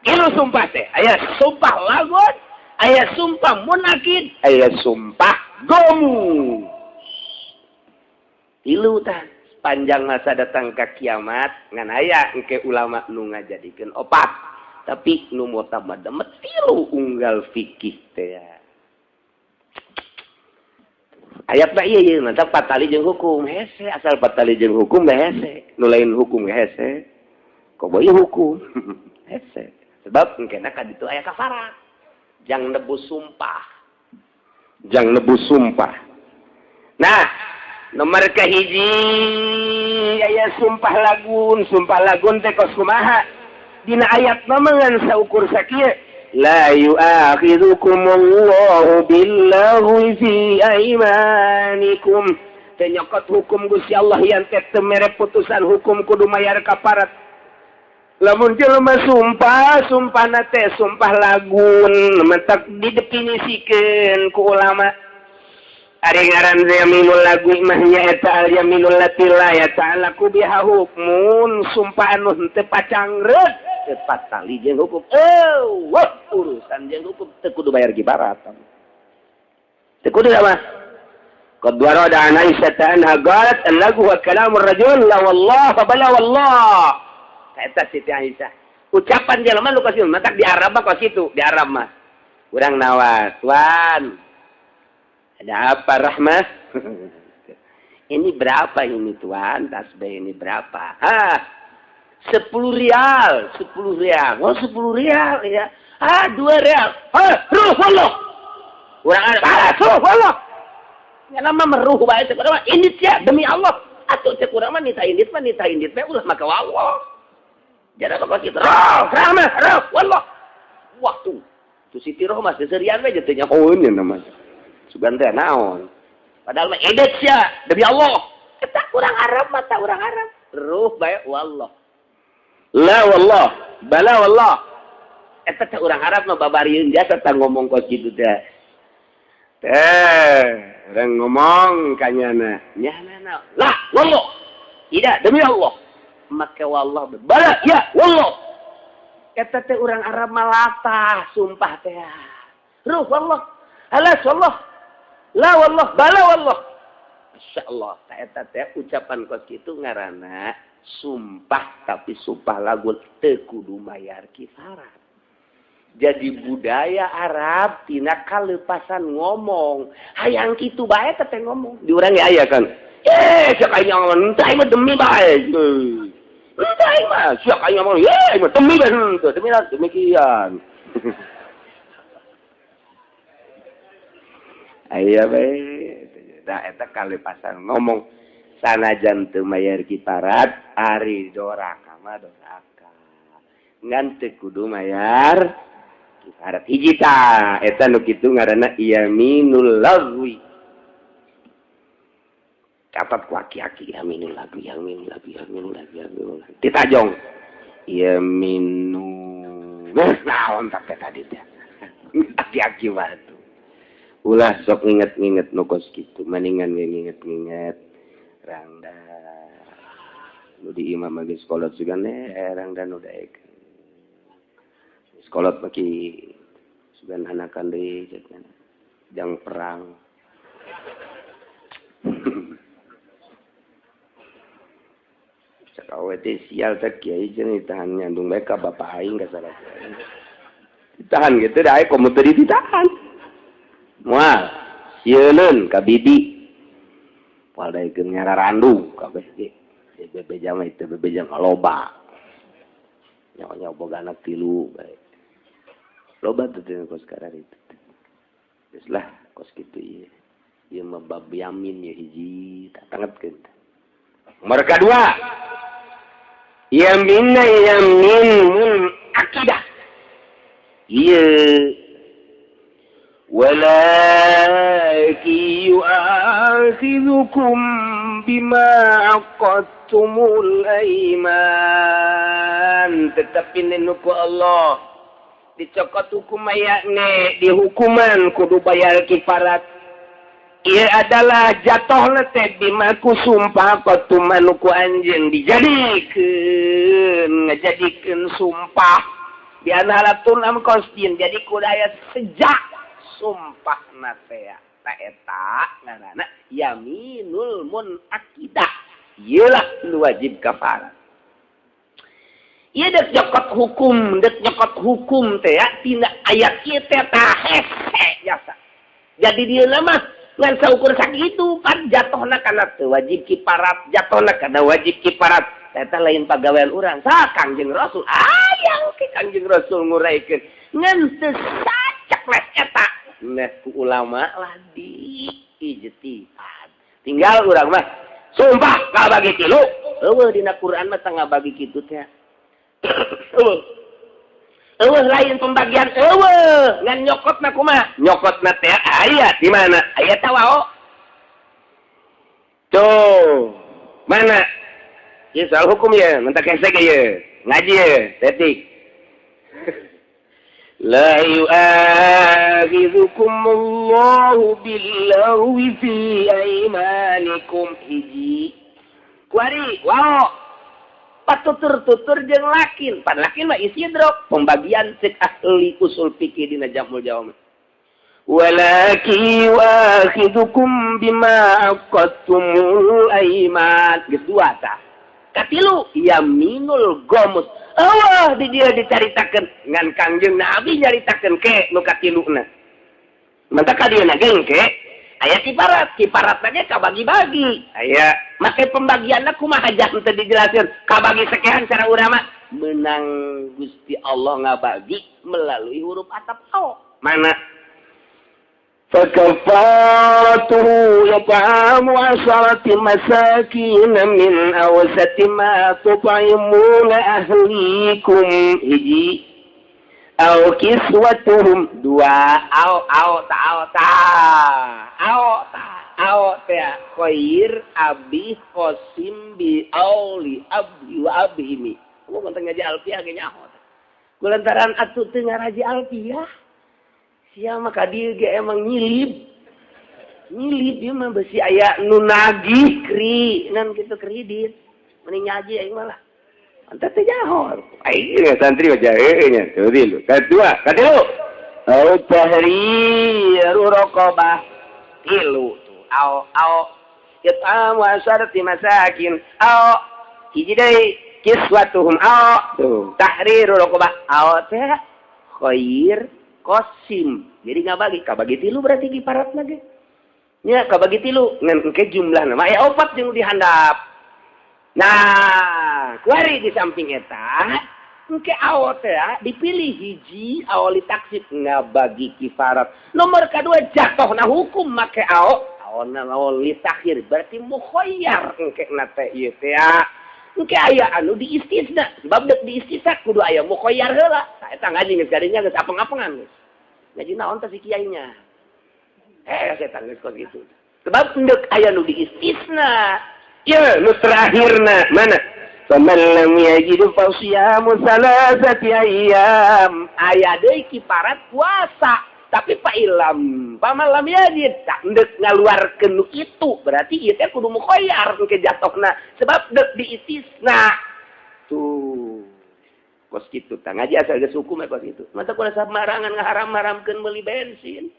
ieu sumpah teh aya sumpah lagon aya sumpah munakid aya sumpah gomu tilu tah panjang masa datang ke kiamat ngan aya engke ulama nu ngajadikeun opat tapi nu mutamad tilu unggal fikih teh ayat mah ieu ieu mantap patali jeung hukum hese asal patali jeung hukum mah hese nu lain hukum hese komo ieu hukum hese sebab engkena ka ditu aya kafarat jang nebus sumpah jang nebus sumpah. Nah nomor kahiji aya sumpah lagun teh kos kumaha dina ayat mah ngan saukur sakieu la yu'akhidhukumullahu billaghwi fi aymanikum teh nyokot hukum Gusti Allah yang teh teu mere putusan hukum kudu mayar kaparat lamun jelema sumpah sumpahna teh sumpah lagun mentak didefinisikeun ku ulama. Ari ngaran yaminul lagwi mah nyaeta al yaminul lati la yata'allaqu biha hukmun sumpah anu henteu pacangreut teu patali jeung hukum. Eueuh urusan jeung hukum teu kudu bayar kibarat. Teu kudu mah. Qad warada an Aisyah anha qalat al-lagwu wa kalamur rajul la wallah fa bala wallah. Eta Siti Aisyah. Ucapan jelema nu kos matak di Arab mah kos kitu, di Arab mah. Urang nawas, tuan. Ada apa Rahmah? Ini berapa ini tuan? Tasbih ini berapa? Hah? 10 rial, 10 rial. Oh 10 rial ya. Ah 2 rial. Ah ruh Allah. Urang Arab, ah ruh Allah. Nya nama meruh bae teh urang indit ya demi Allah. Atuh cek urang mah nita indit mah nita indit bae ulah maka Allah. Jadi apa kitu? Ruh, Rahmah, ruh Allah. Waktu. Tu Siti Rohmah seserian we teh nyahoeun namanya. Sugan teh naon? Padahal mah edet sia demi Allah. Eta urang Arab mah ta urang Arab. Ruh bae wallah. La wallah, bala wallah. Eta teh urang Arab mah babarieun jasa tah ngomong kos kitu teh. Teh, urang ngomong ka nyana. Nyana la wallah. Tidak demi Allah. Make wallah bala ya wallah. Eta teh urang Arab mah latah sumpah teh. Ruh wallah. Alas wallah. La wallah, bala wallah. Masya Allah, eta teh ucapan kos kitu ngaranna sumpah tapi sumpah lagu teu kudu mayar kifarat. Jadi budaya Arab tina kalepasan ngomong, hayang kitu bae teh ngomong. Di urang ge aya kan. Eh, siap aing ngomong, entah mah demi bae. Entah mah siap aing ngomong, ye mah demi bae henteu, demi demikian. Aya bae. Da eta kalepasan ngomong sanajan teu mayar kiparat ari doraka mah doraka. Ngan teu kudu mayar kiparat hiji tah eta nu kitu ngaranna yaminul lagwi. Catat ku aki-aki yaminul lagwi, yaminul lagwi, yaminul lagwi, yaminul lagwi. Ditajong. Yaminul. Naon tah tadi teh. Aki-aki batu. Ulah sok nginget-nginget nu kos kitu, maningan nginget-nginget rangda. Nu di imam geus kolot sugan rangda nu daek. Sekolot bagi sugan hanakan deui jang perang. Cak awe teh sial teh kiai jeung ditahan nyandung bae ka bapak aing ka salah. Ditahan gitu da aya komo teu ditahan. Moal sieuneun ka bibi. Moal daekeun nyararandu kabeh ge. Bebeja mah itu bebeja mah loba. Nyawa-nyawa boga anak tilu bae. Loba tuh teh kos karar itu. Geus lah kos kitu ieu. Ieu mah bab yamin ye hiji tak tangetkeun. Nomor kadua. Yaminna yamin mun akidah. Ieu walakin yu'akhidhukum bima aqadtumul aiman. Tetapi nenuku Allah dicokot hukum ayakne dihukuman kudu bayar kifarat. Ia adalah jatuh teh bima ku sumpah qatuman ku anjeun dijadikeun ngajadikeun sumpah di anhalatun am qasdin jadi kudaya sejak sumpah natea ta eta ngaranna yaminul munaqidah ieulah nu wajib kafarat. Ieu dek nyokot hukum, dek nyokot hukum teh ya tina ayat ieu teh tah hese jasa. Jadi dia mah ngan saukur sakitu pan jatohna kana teu wajib kiparat, jatohna kana wajib kiparat. Eta lain pagawean urang sa Kangjeng Rasul. Ayang ke Kangjeng Rasul nguraikeun ngan teu sacek les eta. Nah ku ulama lah di ijtihad. Tinggal urang mah sumpah ngabagi tilu. Eueuh dina Quran mah teu ngabagi kitu teh. Eueuh. Eueuh lain pembagian eueuh ngan nyokotna kumaha? Nyokotna teh aya di mana? Aya tawao. Tuh, mana? Ieu soal hukum ya, mentak hese ge ye. Ngaji ye, tetik. La yu'akhidhukum Allahu billaghwi fi aymanikum hiji. Kuari, wow. Patutur-tutur jeung lakin. Pan lakin mah isidrok pembagian cek ahli usul fikih dina Jamul Jawami. Walakin yu'akhidhukum bima aqadtumul ayman. Geus dua tah. Katilu yaminul gomus. Allah di dia dicaritakeun ngan Kangjeng Nabi nyaritakeun ke nu katiluna. Mantap ka dieu geng ke aya kiparat, kiparatna ge kabagi-bagi. Aya make pembagianna kumaha jam teu dijelaskeun, kabagi sekian cara urang mah menang Gusti Allah ngabagi melalui huruf atap ao. Mana? فكفارته إطعام 10 مساكين من أوسط ما تطعمون أهليكم hiji Au kiswatuhum dua au au ta au ta au ta au ta khair abi qasim bi auli abi wa abimi. Kamu konten ngaji alfiah ge nyaho. Kulantaran atuh teu ngaraji alfiah. Sia mah ka dieu ge emang nyilib. Nyilib ieu mah besi aya nu nagih kri nan kitu kredit. Mending ngaji aing mah lah. Anta teh nyaho. Aing santri mah jahe nya. Tuh tilu. Kadua, katilu. Au tahriru raqabah. Tilu tuh. Au au it'amu asharati masakin. Au hiji deui kiswatuhum au tahriru raqabah. Au teh khair qasim. Jadi ngabagi kabagi tilu berarti kiparatna ge. Nya kabagi tilu ngan engke jumlahna mah aya opat jeung dihandap. Nah, kuari di samping eta, engke awo teh dipilih hiji awo litaksib ngabagi kifarat. Nomor kedua jatuhna hukum make awo, awona awo litakhir berarti mukhayyar engke na teh ieu teh. Engke aya anu diistisna, sebab deuk diistisna kudu aya mukhayyar heula. Tah eta ngaji geus gadinya geus apeng-apengan geus. Ngaji naon teh si kiainya? Setan geus kos kitu. Sebab deuk aya nu diistisna. Ya, nu terakhirna mana? Faman lam yajid fa siyamu salasati ayyam. Aya deui kiparat puasa, tapi fa ilam, faman lam yajid tak deuk ngaluarkeun nu kitu, berarti ieu teh kudu mukhayyar engke jatohna sebab deuk diistisna. Tuh. Kos kitu tah ngaji asal geus hukum kos kitu. Mata kudu samarangan ngaharam-haramkeun meuli bensin.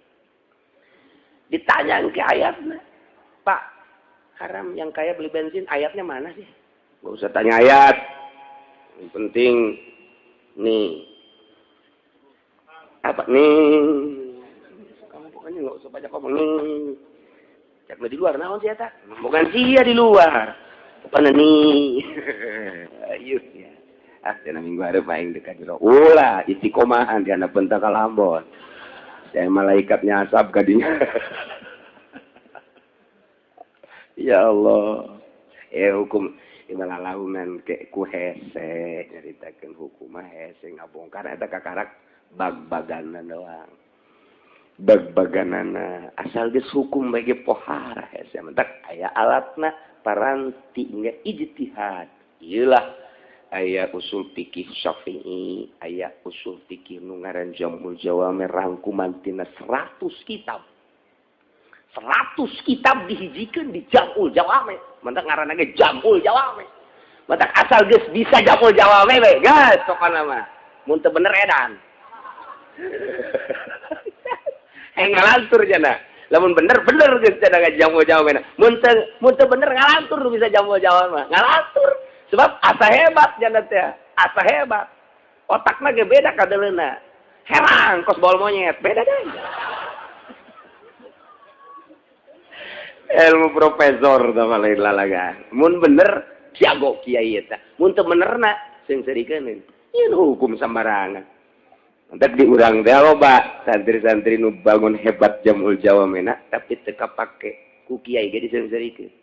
Ditanya engke ayatna. Pak, haram yang kaya beli bensin, ayatnya mana sih? Gak usah tanya ayat. Yang penting nih. Apa nih? Kamu pokoknya gak usah banyak ngomong nih. Cek di luar naon sih eta? Bukan sia di luar. Pokoknya nih. Ayo ya. Ah, cenah minggu hareup aing dekat jero. Ulah istiqomahan di anak pentakal Ambon. Saya malaikat nyasab kadinya. Ya Allah. Hukum ibalalaunan ke ku hese nyaritakeun hukum mah hese ngabongkar eta kakarak bag-baganna doang. Bag-baganana asal geus hukum bae ge pohara hese mentak aya alatna paranti nya ijtihad. Ieu lah aya usul fikih Syafi'i, aya usul fikih nu ngaran Jamul Jawami rangkuman tina 100 kitab. 100 kitab dihijikeun di Jamul Jawami. Mentak ngaranna ge Jamul Jawami. Mentak asal geus bisa Jamul Jawami we, geus pokona mah. Mun teu bener edan. Ngalantur jana. Lamun bener bener geus cenah Jamul Jawami. Mun teu bener ngalantur bisa Jamul Jawami mah. Ngalantur. Sebab asa hebat jana teh. Asa hebat. Otakna ge beda kadeleuna. Herang kos bol monyet, beda deui. Ilmu profesor tah lain lalaga. Mun bener jago kiai eta. Mun teu benerna seungseurikeun. Ieu hukum sembarangan. Entek di urang teh loba santri-santri nu bangun hebat Jamul Jawamena tapi teu kapake ku kiai ge diseungseurikeun.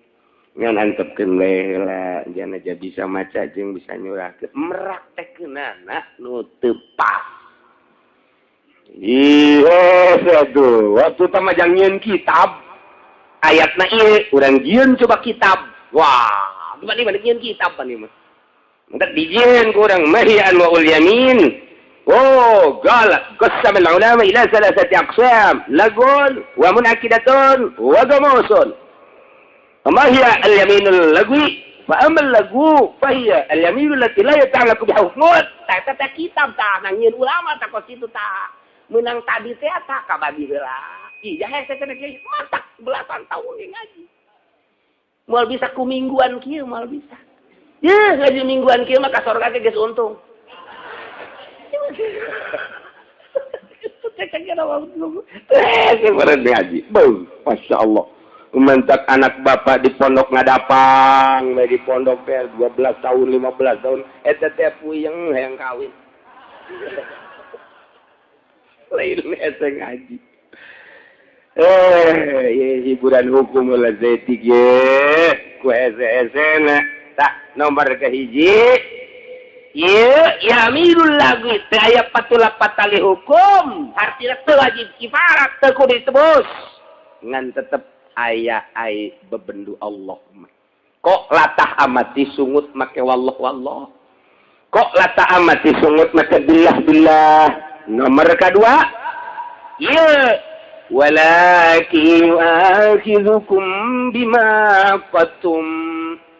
Ngan antepkeun we heula jana aja bisa maca jeung bisa nyurahkeun meraktekeunana nu teu pas. Ih, aduh, waktu tamajang nyieun kitab ayatna ieu urang jieun coba kitab. Wah, gimana nih nyieun kitab pan ieu mah. Mentak dijieun ku urang mahiyan wa ul yamin. Oh, qala qasama al ulama ila salasati aqsam, lagun wa munakidatun wa gamusun. Ma hiya al yaminul lagwi? Fa amma al lagu fa hiya al yaminul lati la yata'allaqu bi hukmun. Tah eta kitab tah nyieun ulama tah kos kitu tah. Meunang tadi teh tah kabagi heula. Iya hese cenah kiai matak belasan tahun ge ngaji. Moal bisa ku mingguan kieu moal bisa. Yeuh ngaji mingguan kieu mah ka sorga ge geus untung. Ngaji. Beuh, Masya Allah. Mentak anak bapak di pondok ngadapang, di pondok teh 12 tahun, 15 tahun, eta teh puyeng hayang kawin. Lain hese ngaji. Hiburan hukum lah zetik ye, ku hese-hesena. Tah nomor kahiji Ieu yaminul lagwi teu aya patula patali hukum, artina teu wajib kifarat, teu kudu ditebus. Ngan tetep aya ai bebendu Allah mah. Kok latah amat disungut make wallah wallah. Kok latah amat disungut make billah billah. Nomor kedua, ieu walakin yu'akhidhukum bima aqadtum.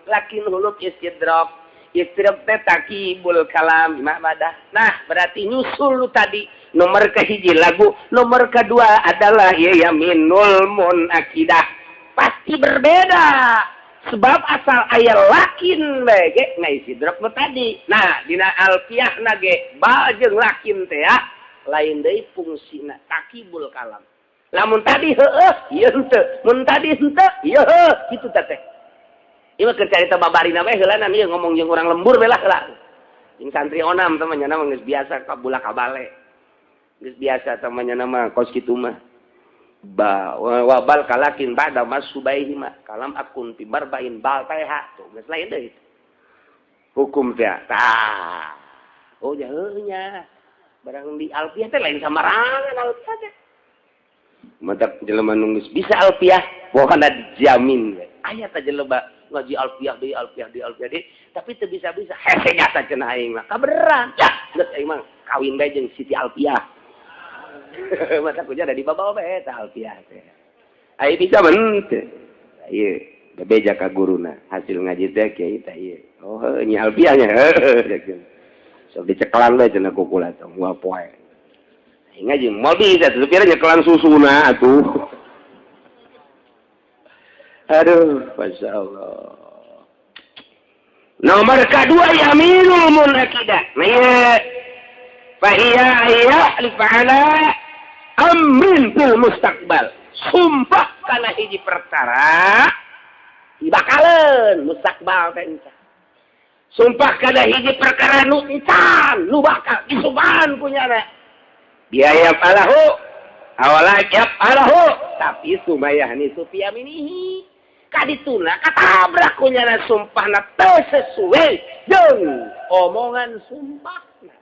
Lakin huluk istidrak. Istidrak teh takibul kalam ma badah. Nah, berarti nyusul lu tadi nomor kehiji lagu, nomor kedua adalah ya yaminul munakidah. Pasti berbeda. Sebab asal aya lakin bae ge ngaistidrak nu tadi. Nah, dina alfiah na ge ba jeung lakin teh ya lain deui fungsina takibul kalam. Lamun tadi heueuh, ieu henteu. Mun tadi henteu, ieu heuh, kitu teh teh. Ieu mah keur carita babarina bae heulanan ieu ngomong jeung urang lembur bae lah heula. Jeung santri onam teh mah nya mah geus biasa kabula kabale. Geus biasa teh mah nya mah kos kitu mah. Ba wabal kalakin ba'da masubaihi ma kalam akun fi barbain bal teh tuh geus lain deui. Hukum teh tah. Oh nya nya. Barang di alfiah teh lain samarangan alfiah teh. Mantap jelema nu geus bisa alfiah pokona dijamin we. Aya teh jelema ngaji alfiah deui alfiah deui alfiah deui tapi teu bisa-bisa hese nyata cenah aing mah kabeneran. Yah geus aing mah kawin bae jeung Siti Alfiah. Mata kuja ada di babawa bae eta alfiah teh. Ai bisa men teu. Ieu bebeja ka guruna hasil ngaji teh kiai teh ieu. Oh heuh nya alfiah nya heuh. Sok dicekelan bae cenah ku kula teh moal poe. Ngaji moal bisa tuh kira nyekelan susuna atuh. Aduh, Masya Allah. Nomor kedua yaminul munakidah. Nah, fahiya ya'lif ala amrin fil mustaqbal. Sumpah kana hiji perkara dibakaleun mustaqbal teh encan. Sumpah kana hiji perkara nu encan, nu bakal disumpahan kunyana. Biaya falahu awala yap alahu tapi sumayahni sufiyaminihi. Kadituna katabrak kunyana sumpahna teu sesuai jeung omongan sumpahna.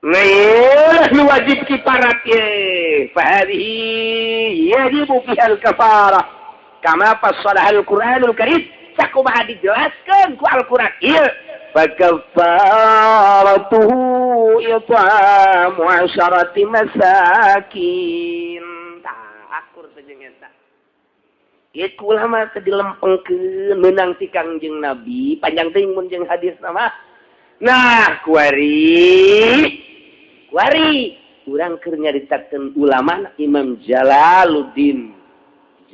Nah, nu wajib kifarat ye. Fa hadhihi yajibu fiha al-kafarah. Kama fassalaha al-Qur'anul Karim. Sakumaha dijelaskeun ku Al-Qur'an ieu. Fa kafaratuhu it'amu 10 masakin. Tah akur teh jeung eta. Ieu ulama teh dilempengkeun meunang ti Kangjeng Nabi, panjang teuing mun jeung hadis mah. Nah, kuari kuari urang keur nyaritakeun ulama Imam Jalaluddin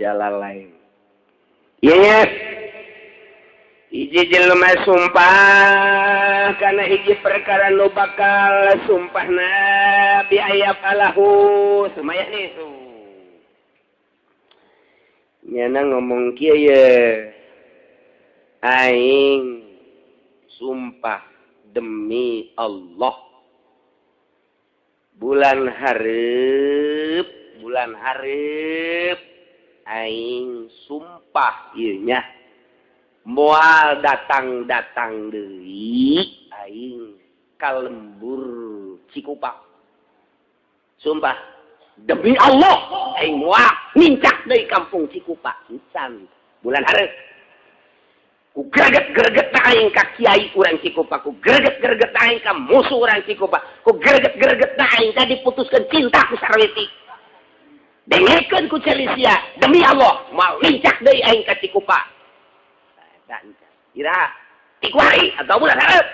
Jalalain. Ieu hiji jelema sumpah kana hiji perkara nu bakal sumpahna bi ayat alahu sumayah nih su. Nyana ngomong kieu ye. Aing sumpah demi Allah. Bulan hareup aing sumpah ieu nya. Moal datang-datang deui aing ka lembur Cikupa. Sumpah demi Allah aing moal nincak deui kampung Cikupa encan bulan hareup. Ku greget-greget aing ka kiai urang Cikupa, ku greget-greget aing ka musuh urang Cikupa, ku greget-greget aing ka diputuskeun cinta ku Sarwiti. Dengekeun ku Celisia demi Allah moal nincak deui aing ka Cikupa. Ira tikuari atau bulan hareup.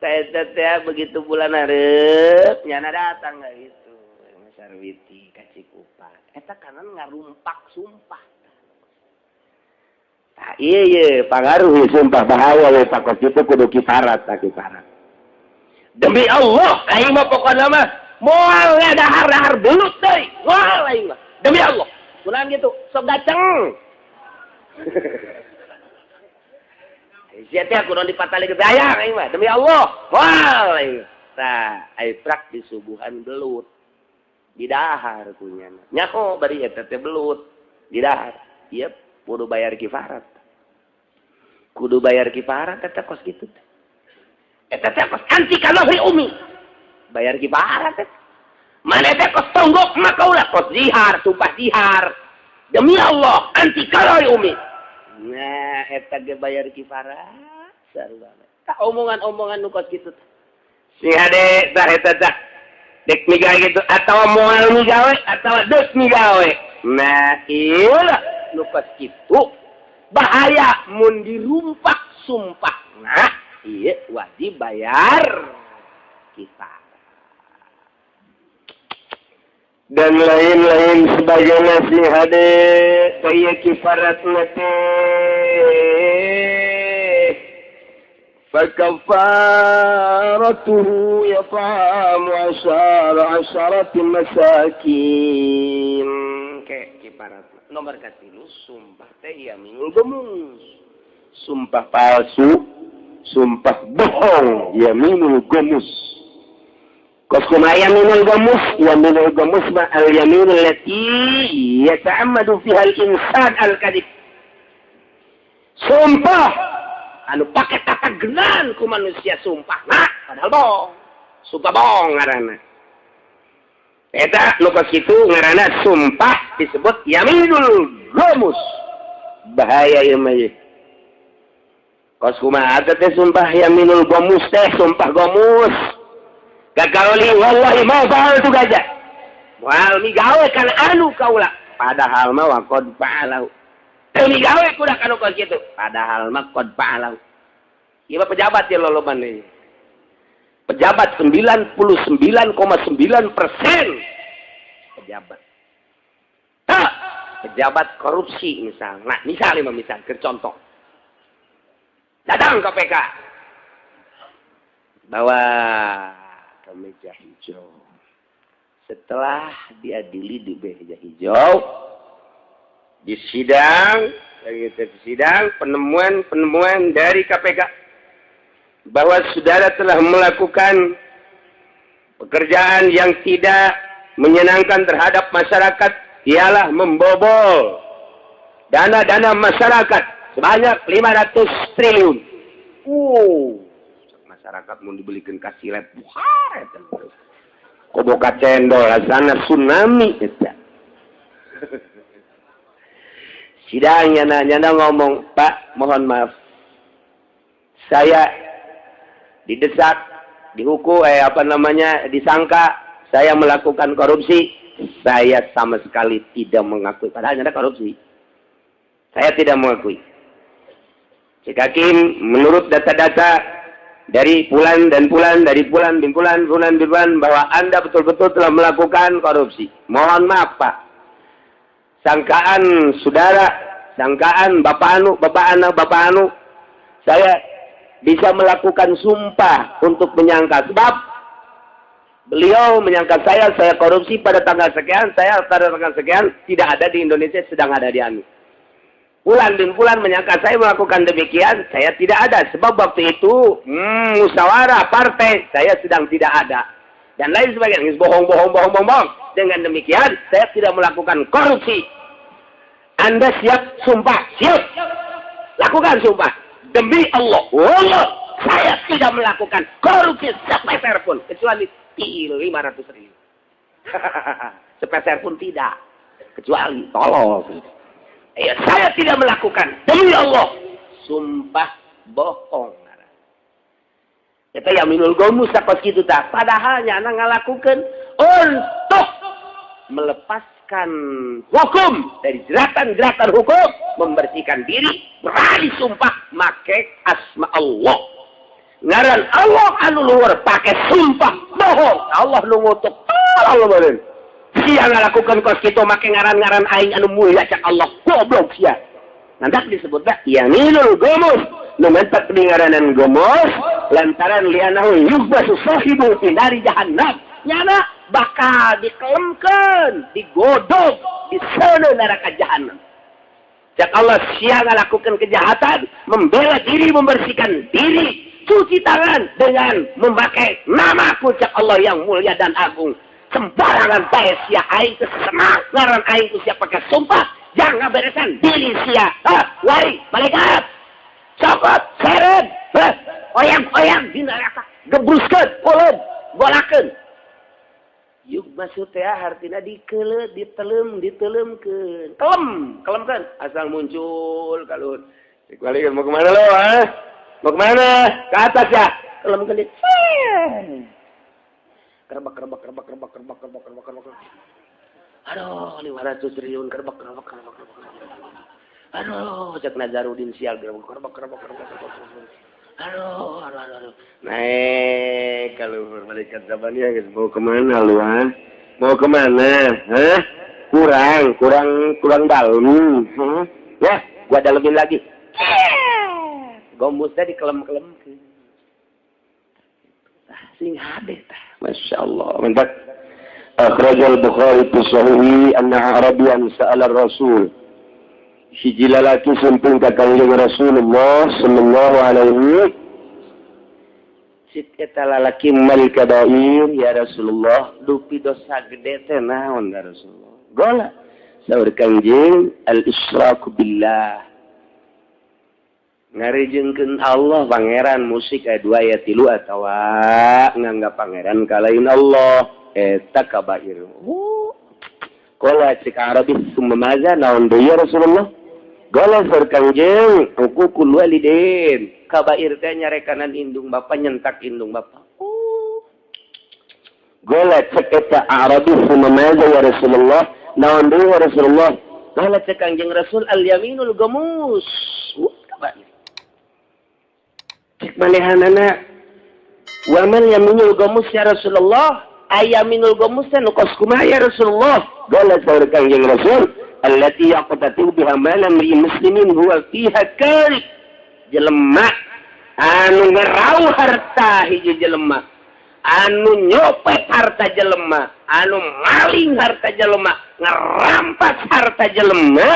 Teh begitu bulan hareup nyana datang enggak gitu. Sarwiti ka Cikupa. Eta kanan ngarumpak sumpah. Tah ieu ye pangaruh sumpah bahaya we pakos kitu kudu kifarat ta kifarat. Demi Allah aing mah pokona mah moal ngadahar-dahar belut deui. Moal aing mah. Demi Allah. Kunaon kitu? Sok gaceng. Sia teh kudu dipatali ke dayang aing mah demi Allah. Moal aing. Tah ai prak disuguhan belut. Didahar kunyana. Nyaho bari eta teh belut didahar. Ieu kudu bayar kifarat. Kudu bayar kifarat eta kos kitu teh. Eta teh kos anti kalohi umi. Bayar kifarat teh. Mana teh kos tonggok mah kaula kos zihar, sumpah zihar. Demi Allah anti kalohi umi. Nah, eta ge bayar kifarat. Sarua. Tak omongan-omongan nu kos kitu teh. Si hade tah eta tah. Dek migawe gitu atawa moal migawe atawa deuk migawe. Nah, ieu lah nu kos kitu bahaya mun dirumpak sumpah. Nah, ieu wajib bayar kifarat. Dan lain-lain sebagainya si hade kaya kifaratna teh. Fakafaratuhu yat'amu 10 masakin. Kayak kifarat nomor katilu sumpah teh yaminul ghamus. Sumpah palsu, sumpah bohong, yaminul ghamus. Kos kumaha yaminul ghamus? Yaminul ghamus ma al yaminul lati yata'ammadu fiha al insan al kadhib. Sumpah anu pake tata genan ku manusia sumpah nah padahal bohong. Sumpah bohong ngaranna. Eta nu kos kitu ngaranna sumpah disebut yaminul ghamus. Bahaya ieu mah. Kos kumaha teh sumpah yaminul ghamus teh sumpah ghamus. Gagaloli wallahi ma fa'altu gaja. Moal migawe kana anu kaula padahal mah wa qad fa'alahu. Teu migawe kuda kanu kos kitu padahal mah qad fa'alahu. Ieu mah pejabat ye loloban deui. Pejabat 99,9% pejabat. Tah, pejabat korupsi misal. Nah, misalnya mah misal keur contoh. Datang KPK. Bawa ke meja hijau. Setelah diadili di meja hijau, di sidang, penemuan-penemuan dari KPK bahwa saudara telah melakukan pekerjaan yang tidak menyenangkan terhadap masyarakat, ialah membobol dana-dana masyarakat sebanyak 500 triliun. Masyarakat mau dibelikan kasilet, buhar eta. Koboka cendol rasana tsunami eta. Sidangnya nyana ngomong, "Pak, mohon maaf. Saya didesak, dihukum, disangka saya melakukan korupsi. Saya sama sekali tidak mengakui. Padahal ada korupsi. Saya tidak mengakui. Cik Hakim, menurut data-data dari bulan dan bulan, dari bulan bin bulan, bulan bin bulan, bahwa Anda betul-betul telah melakukan korupsi. Mohon maaf, Pak. Sangkaan saudara, sangkaan Bapak Anu, Bapak Ana, Bapak Anu, saya bisa melakukan sumpah untuk menyangka. Sebab beliau menyangka saya korupsi pada tanggal sekian, saya pada tanggal sekian, tidak ada di Indonesia, sedang ada di Anu. Bulan bin bulan menyangka saya melakukan demikian, saya tidak ada. Sebab waktu itu, musyawarah partai, saya sedang tidak ada. Dan lain sebagainya. Bohong, bohong, bohong, bohong, bohong. Dengan demikian, saya tidak melakukan korupsi. Anda siap sumpah? Siap. Lakukan sumpah. Demi Allah, Allah, saya tidak melakukan korupsi sepeser pun. Kecuali 500 ribu. Sepeser pun tidak. Kecuali tolong. Ya, saya tidak melakukan. Demi Allah. Sumpah bohong. Kita yaminul ghamus sakos kitu tah. Padahal nyana ngalakukeun untuk melepaskan hukum dari jeratan-jeratan hukum, membersihkan diri, berani sumpah make asma Allah. Ngaran Allah anu luhur pake sumpah bohong. Allah nu ngutuk. Allah beureun. Sia ngalakukeun kos kitu make ngaran-ngaran aing anu mulia cak Allah. Goblok sia. Nanti disebutna yaminul ghamus. Nu mentak di ngaranan ghamus lantaran lianahu yubbasu sahibu fi nari jahannam. Nyana bakal dikelemkeun, digodog di seuneu neraka jahannam. Cak Allah sia ngalakukeun kejahatan, membela diri, membersihkan diri, cuci tangan dengan memakai namaku cak Allah yang mulia dan agung. Sembarangan bae sia aing teu senang ngaran aing ku sia pake sumpah, jangan beresan diri sia. Hah, lari, malaikat. Copot, seret. Hah, Oyag-oyag di neraka, gebruskeun, kolod, golakeun. Yuk masuk teh hartina dikeuleuh, ditelem, ditelemkeun. Kelem, kelemkeun asal muncul kaluhur. Cek balik mau kemana lo, ha? Mau kemana? Ke atas ya? Kelemkeun di. Kerebak, kerebak, kerebak, kerebak, kerebak, kerebak, kerebak, kerebak. Aduh, 500 triliun kerebak, kerebak, kerebak, kerebak. Aduh, cek Nazarudin sial kerebak, kerebak, kerebak, kerebak, kerebak. Aduh, aduh, aduh, aduh. Naik kalau malaikat zabaniyah guys, mau kemana lu, ha? Mau kemana? Hah? Kurang, kurang, kurang dalam. Hah? Ya, gua dalemin lagi. Gomusnya dikelem-kelem. Sing hade tah. Masya Allah. Mantap. Akhrajal Bukhari fi sahihi anna Arabian sa'ala Rasul. Hiji lalaki sumping ka Kangjeng Rasulullah sallallahu alaihi cik eta lalaki mal kabair ya Rasulullah dupi dosa gede teh naon ya Rasulullah. Gola saur Kangjeng al israku billah. Ngarijengkeun Allah pangeran musik aya 2 aya 3 atawa nganggap pangeran kalain Allah eta kabair. Qala cik Arabi summa maza naon deui ya Rasulullah? Gola saur Kangjeng huququl walidain. Kabair teh nyarekanan indung bapa nyentak indung bapa. Gola cek eta Arabi summa maza ya Rasulullah? Naon deui ya Rasulullah? Gola cek Kangjeng Rasul al yaminul gamus. Kabair. Cek manehanana wa man yaminul gamus ya Rasulullah? Ayaminul gamus teh nu kos kumaha ya Rasulullah? Gola saur Kangjeng Rasul allati yaqtatu biha malam li muslimin huwa fiha karib. Jelema anu ngerau harta hiji jelema, anu nyopet harta jelema, anu maling harta jelema, ngerampas harta jelema,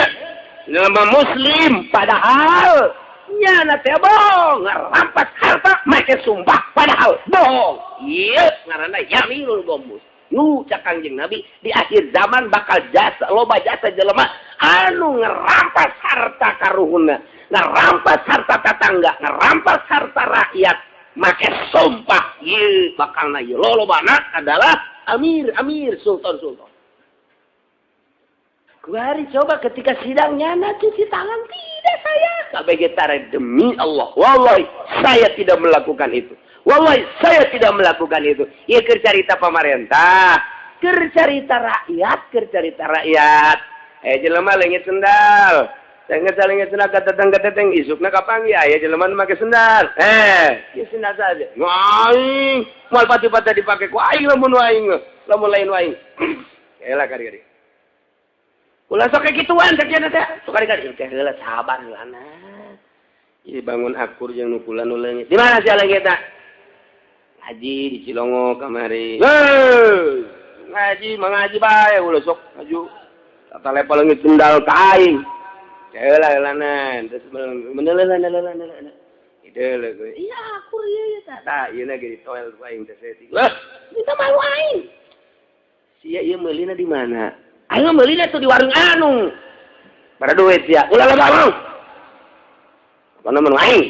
jelema muslim padahal nyana teh bohong, ngerampas harta make sumpah padahal bohong. Ieu ngaranna yaminul gomus. Nu cak Kangjeng Nabi di akhir zaman bakal jasa loba jasa jelema anu ngerampas harta karuhunna, ngerampas harta tetangga, ngerampas harta rakyat make sumpah. Ieu bakalna ieu lolobana adalah amir, amir, sultan, sultan. Kuari coba ketika sidang nyana cuci tangan tidak saya kabeh tare demi Allah wallahi saya tidak melakukan itu. Wallahi saya tidak melakukan itu. Ieu keur carita pamarentah, keur carita rakyat, keur carita rakyat. Jelema leungit sendal. Leungit sendal ka teteng-teteng isukna kapanggih aya jelema nu make sendal. Ieu sendal saja. Aing moal pati-pati dipake ku aing lamun aing, lamun lain aing. Elah kari-kari. Ulah sok kituan cek nya teh. Sok kari-kari teh heula sabar heulana. Ieu bangun akur jeung nu kula nu leungit. Di mana sia leungitna? Ngaji di Cilongo kamari. Ngaji mengaji bae ulah sok maju. Tata lepa leungit sendal ka aing. Heula heulanan terus menelelan. Ideuleuh gue. Iya akur ieu ieu tah. Tah ieu na ge ditoel ku aing teh saeutik. Lah, minta malu aing. Sia ieu meulina di mana? Aing meulina tuh di warung anu. Bara duit sia. Ulah loba mau. Kana mah aing.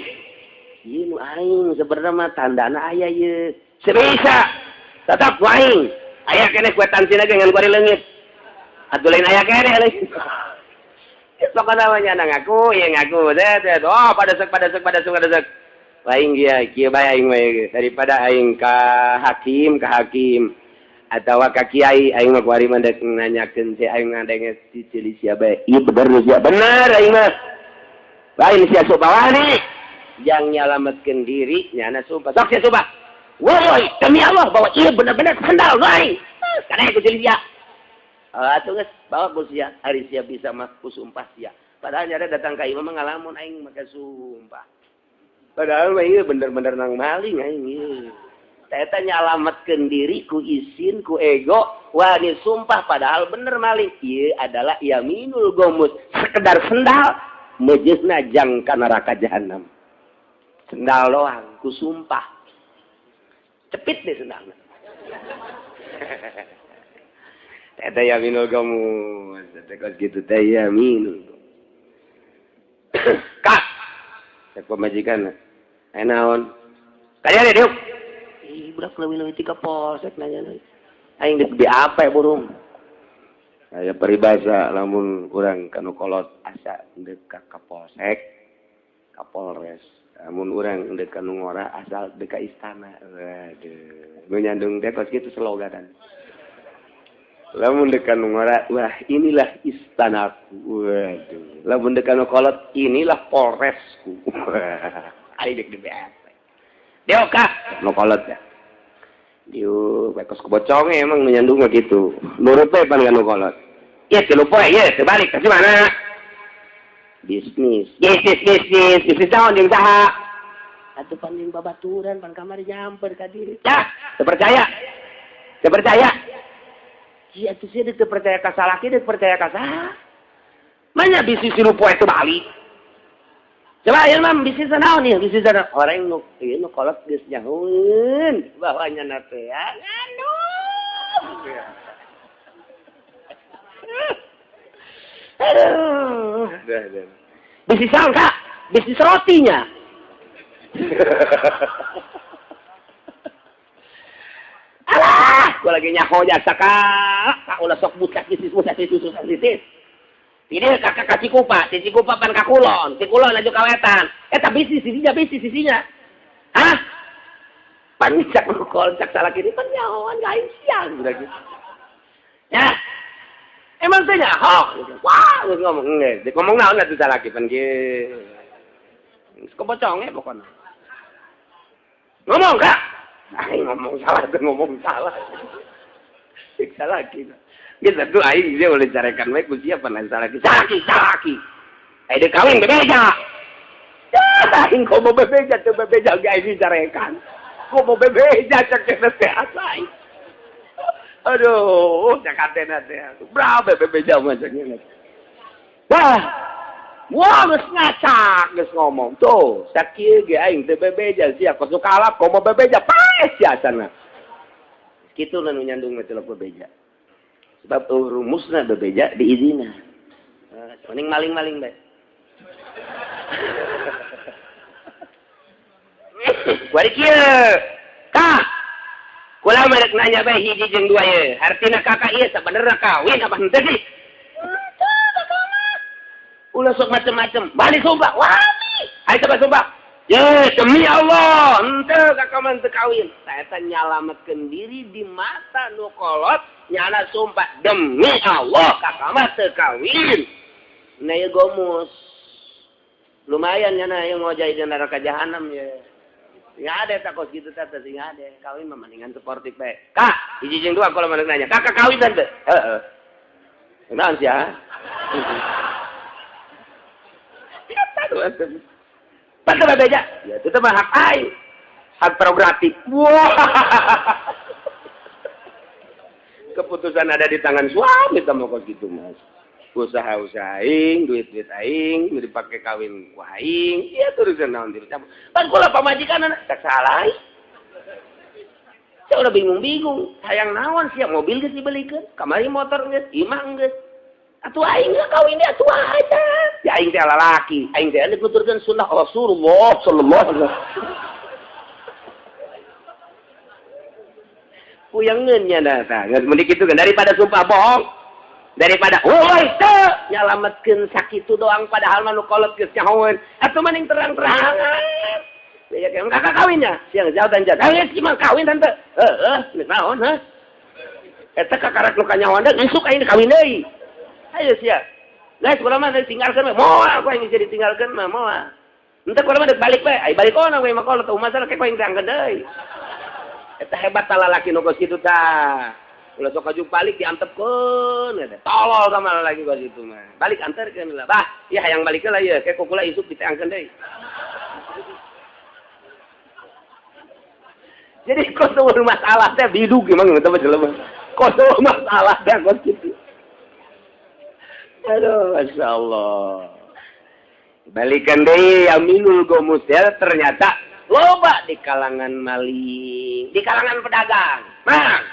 Ieu nu aing sebenarnya mah tandana aya ieu. Sebisa tetap nu aing. Aya keneh kuetansi lagi ngan kuari leungit. Atuh lain aya keneh leungit. Pokona mah nya ngaku, ieu ngaku. Teh oh padasek padasek padasek padasek. Aing dia kieu bae aing mah daripada aing ka hakim atawa ka kiai aing mah kuari mah dek nanyakeun si aing ngadenge si cili sia bae. Ieu bener sia bener aing mah. Lain sia supawani yang nyalametkeun diri nyana sumpah. Sok sia sumpah. Woi, demi Allah bahwa ieu bener-bener sendal aing. Kana ku cili sia. Atuh geus bawa ku sia, ari sia bisa mah ku sumpah sia. Padahal nyada datang ka imah mah ngalamun aing make sumpah. Padahal mah ieu bener-bener nang maling aing ieu. Eta nyalametkeun diri ku isin ku ego, wani sumpah padahal bener maling. Ieu adalah yaminul gomus, sekedar sendal meujeuhna jang ka neraka jahanam. Sendal doang ku sumpah. Cepit deh sendalna. Eta yaminul gomus, eta kos kitu teh yaminul gomus. Kak, cek pamajikan. Aya naon? Kaya diuk. Ih, budak leuwih-leuwih ti ka polsek nanya. Aing geus BAP burung. Aya peribahasa lamun urang kanu kolot asa deuk ka Kapolsek, ka Polres. Lamun urang deuk ka nu ngora asal deuk ka istana. Waduh, nu nyandung teh kos kitu sloganan. Lamun deuk ka nu ngora, wah inilah istanaku. Waduh. Lamun deuk ka nu kolot, inilah Polresku. Aing deuk di BAP. Diuk ka nu kolot ya. Diuk, kos kebocongnya emang nyandung mah gitu. Nurut we pan ka nu kolot. Ieu tilu poe ieu teu balik ka mana? Bisnis. Bisnis bisnis naon jeung saha? Atuh pan jeung babaturan pan kamari nyamper ka dieu. Yah, teu percaya. Teu percaya. Ieu atuh sia teu percaya ka salaki, teu percaya ka saha? Manya bisnis tilu poe teu balik. Coba ieu mah bisnis naon ieu? Bisnis naon? Orang nu ieu nu kolot geus nyahueun bahwa nya teh ya. Aduh. Aduh. Bisnis naon, Kak? Bisnis rotinya. Alah, gua lagi nyaho jasa, Kak. Kak ulah sok bucak bisnis bucak bisnis bucak bisnis. Ini kakak ka Cikupa, di Cikupa pan ka Kulon, di Kulon lanjut ka Wetan. Eta bisnis sisinya, bisnis sisinya. Hah? Pan cak nu cak salah kiri pan nyahoan ka aing siang udah gitu. Ya. Emang teh nyaho? Wah, geus ngomong geus. Dek ngomong naon atuh salaki pan ge. Geus keboconge pokona. Ngomong, Kak. Aing ngomong salah teh ngomong salah. Cek salaki. Geus atuh aing dia boleh carekan we ku siapa pan salaki. Salaki, salaki. Eh deuk kawin bebeja. Ya, aing komo bebeja teu bebeja ge aing dicarekan. Komo bebeja cek teh asa aing. Aduh, cek hatena teh. Berapa bebeja mah cek nya. Wah. Wah, geus ngacak geus ngomong. Tuh, sakieu ge aing teu bebeja sia kos nu kalap komo bebeja paes sia sana. Kitu nu nyandung mah teu bebeja. Sebab rumusna bebeja diizinan. Mending maling-maling bae. Kuari kieu. Kak. Kula mah rek nanya bae hiji jeung dua ieu. Artina kakak ieu sabenerna kawin apa henteu sih? Henteu kakak mah. Ulah sok macem-macem. Balik sumpah. Wani. Ayo coba sumpah. Ye, demi Allah, henteu kakak mah henteu kawin. Saeta nyalametkeun diri di mata nu kolot, nyana sumpah demi Allah kakak mah teu kawin. Nah ieu gomus. Lumayan nyana ieu ngojai di neraka jahanam ye. Sing ade tak kos kitu teh sing ade. Kawin mah mendingan sportif bae. Kak, hiji jeung dua kalau mana nanya. Kakak kawin teh? Heeh. Naon sia? Kata dua teh. Pantes bebeja. Ya itu mah hak aing. Hak prerogatif. Wah. Keputusan ada di tangan suami teh mah kos kitu mas. Usaha-usaha aing, duit-duit aing, nu dipake kawin ku aing, ieu turusan naon dicampur. Pan kula pamajikan tak salah aing. Saya udah bingung-bingung, hayang naon sia mobil geus dibelikeun, kamari motor geus, imah geus. Atuh aing geus kawin dia atuh aja. Ya aing teh lalaki, aing teh nuturkeun sunnah Rasulullah sallallahu alaihi wasallam. Puyangeun nya tah, geus mending kitu kan daripada sumpah bohong. Daripada woi teu nyalametkeun sakitu doang padahal mah nu kolot geus nyahoeun. Atuh mending terang-terangan. Ya kakak kawinnya, siang jauh dan jauh. Geus mah kawin tante. Heeh, geus naon hah? Eta kakarak nu kanyahoan deui isuk aing kawin deui. Ayo sia. Geus kula mah ditinggalkeun we. Moal ku aing ditinggalkeun mah moal. Henteu kula mah deuk balik we. Ai balik ona we mah kolot masalah ke ku aing diangkeun deui. Eta hebat tah lalaki nu geus kitu tah. Ulah sok aju balik diantepkeun eta. Tolol ka malah lagi geus kitu mah. Balik anterkeun lah. Bah, ieu hayang balik lah ieu, ke kukula isuk diteangkeun deui. Jadi kos eueuh masalah teh bidug emang eta mah jelema. Kos eueuh masalah teh kos kitu. Aduh, masyaallah. Balikan deui Aminul Gomus ya, ternyata loba di kalangan maling, di kalangan pedagang. Mang.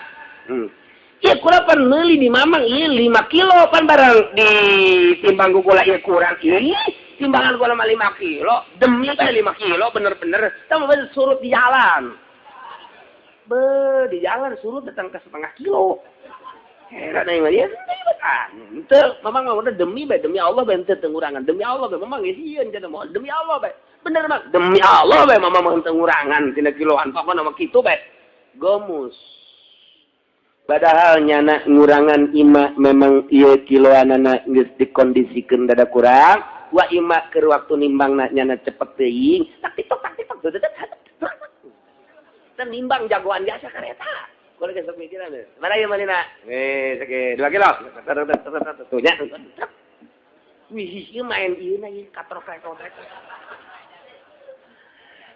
Ieu kula pan meuli di mamang ieu 5 kilo pan barang ditimbang ku kula ieu kurang ieu. Timbangan gua lama 5 kilo, demi 5 kilo bener-bener sama surut di jalan. Be, di jalan surut datang ke setengah kilo. Heran aing mah ya, henteu, mamang mah udah demi bae, demi Allah bae henteu ngurangan. Demi Allah bae mamang geus sieun cenah mah. Demi Allah bae. Bener mah, demi Allah bae mamang mah henteu ngurangan tina kiloan pokona mah kitu bae. Gomus. Padahal nyana ngurangan ima memang ieu kiloanana geus dikondisikeun dada kurang, wa ima keur waktu nimbangna nyana cepet teuing, tak titok tak titok. Teu nimbang jagoan biasa kareta. Kalau gesok mikiran mana ya malina? Seke 2 kilo. Tuh nya. Wih, ieu main ieu na ieu katrok-katrok.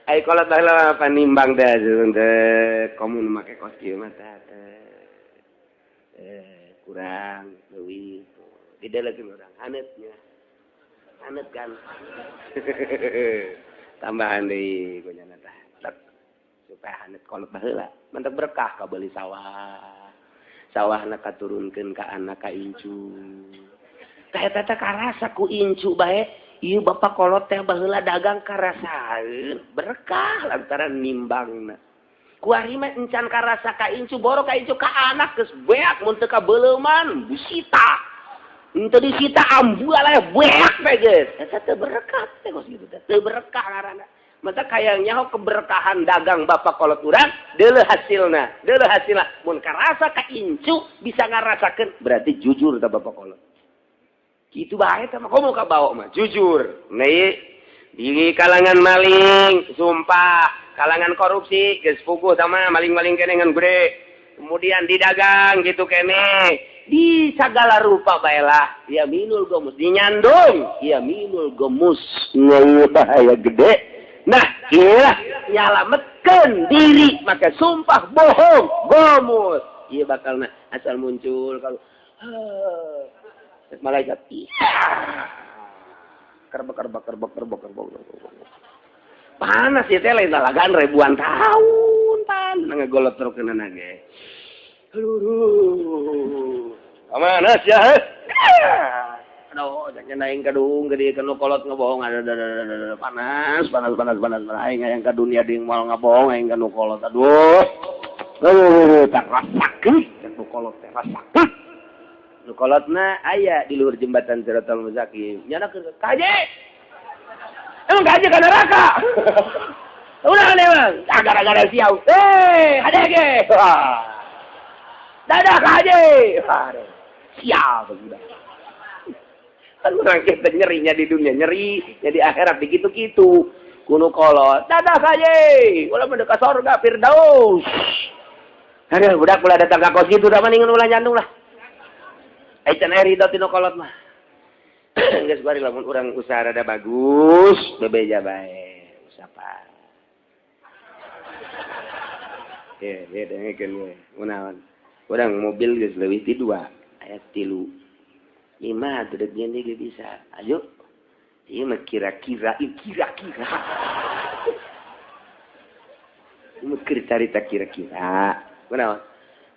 Ai kolot baheula panimbang teh teh komun make kos kieu mah teh. Kurang leuwih. Didelekeun urang haneutnya. Haneut kan. Tambahan deui ku nyana tah. Supaya haneut kolot baheula. Mantap berkah kabeli sawah. Sawahna katurunkeun ka anak ka incu. Tah eta teh karasa ku incu bae. Ieu bapak kolot teh baheula dagang karasaeun. Berkah lantaran nimbangna. Kuari mah encan karasa ka incu, boro ka incu ka anak geus beak mun teu kabeleuman, disita. Henteu disita ambual aya beak teh geus. Eta teh berkah teh kos kitu teh. Teu berkah ngaranna. Maka kayaknya keberkahan dagang bapak kolot urang deuleuh hasilna, deuleuh hasilna. Mun karasa ka incu bisa ngarasakeun berarti jujur ta bapak kolot. Kitu bae teh mah komo ka bawa mah jujur. Nah, di kalangan maling, sumpah, kalangan korupsi geus puguh sama maling-maling kene ngan gede. Kemudian didagang gitu kene. Di segala rupa baelah, ya minul gomus dinyandung, ya minul gomus bahaya gede. Nah, iyalah nyalametkeun diri maka sumpah bohong gomus. Ieu bakalna asal muncul kalau malaikat iya. Kerbek kerbek kerbek kerbek kerbek. Panas ieu teh lain lalagan ribuan tahun pan ngagolot terus ge. Aduh. Panas ya. Aduh, jangan aing kadung gede kanu kolot ngebohong ada panas panas panas panas aing hayang ka dunia deui moal ngabohong aing kanu kolot aduh. Aduh, tak rasakeun kanu kolot teh rasakeun. Nu kolotna aya di luhur jembatan Siratal Mustaqim. Nyana keur kaje. Emang kaje ka neraka. Ulah emang gara-gara siau. Eh, hade ge. Dadah kaje. Sial sudah. Kan orang kita nyerinya di dunia, nyeri jadi akhirat begitu-gitu. Kuno kolot, dadah kaje, ulah mendekat surga Firdaus. Aduh, budak ulah datang ka kos kitu da mendingan ulah nyandung lah. Ai can aya ridho tinu kolot mah. Geus bari lamun urang usaha rada bagus, bebeja bae, usapa. Ye, ye dengekeun we. Kunaon? Urang mobil geus leuwih ti 2, aya 3. 5 tuh dia bisa. Ayo. Ieu mah kira-kira, kira-kira. Ieu mah keur carita kira-kira. Kunaon?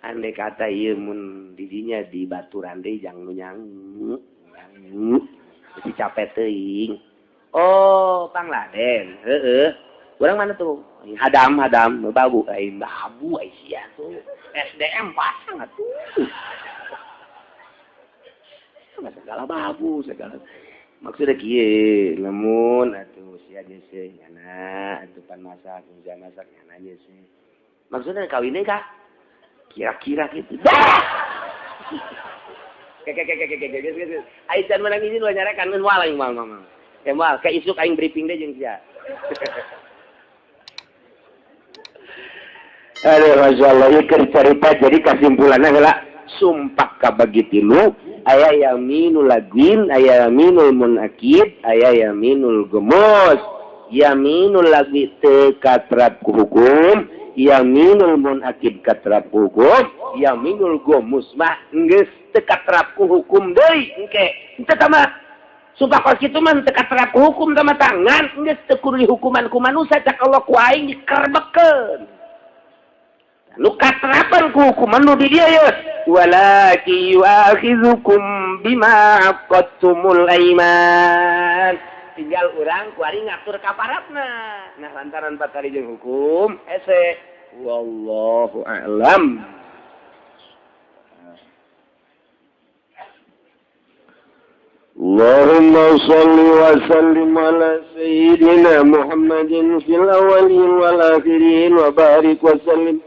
Andai kata ieu mun didinya di baturan deui jang nu nyangu. Nyangu. Mesti capek teuing. Oh, Pangladen. Heeh. Urang mana tuh? Hadam, hadam, babu, aing babu ai sia tuh. SDM pasang atuh. Segala babu segala maksudnya kieu lamun atuh sia geus nyana atuh pan masak bisa masak nyana geus maksudnya kawinnya kah kira-kira gitu dah keke keke keke geus geus ai can menang izin ulah nyarekan geus moal aing moal mama moal ka isuk aing briefing deui jeung sia. Aduh masyaallah ieu keur carita jadi kasimpulanna heula sumpah kabagi tilu aya yaminul lagwin, aya yaminul munakid, aya yaminul gemus. Yaminul lagwi teu katrap ku hukum, yaminul munakid katrap ku hukum, yaminul gemus mah geus teu katrap ku hukum deui engke. Henteu tah mah. Sumpah kos kitu mah teu katrap ku hukum tah mah tangan geus teu kudu dihukuman ku manusia cak Allah ku aing dikerbekkeun. Nu katrapan ku hukuman nu di dieu ye. Walaki yu'akhidzukum bima aqadtumul aiman. Tinggal urang kuari ngatur kaparatna. Nah lantaran patari jeung hukum hese. Wallahu a'lam. Allahumma shalli wa sallim ala sayyidina Muhammadin fil awwalin wal akhirin wa barik wa sallim.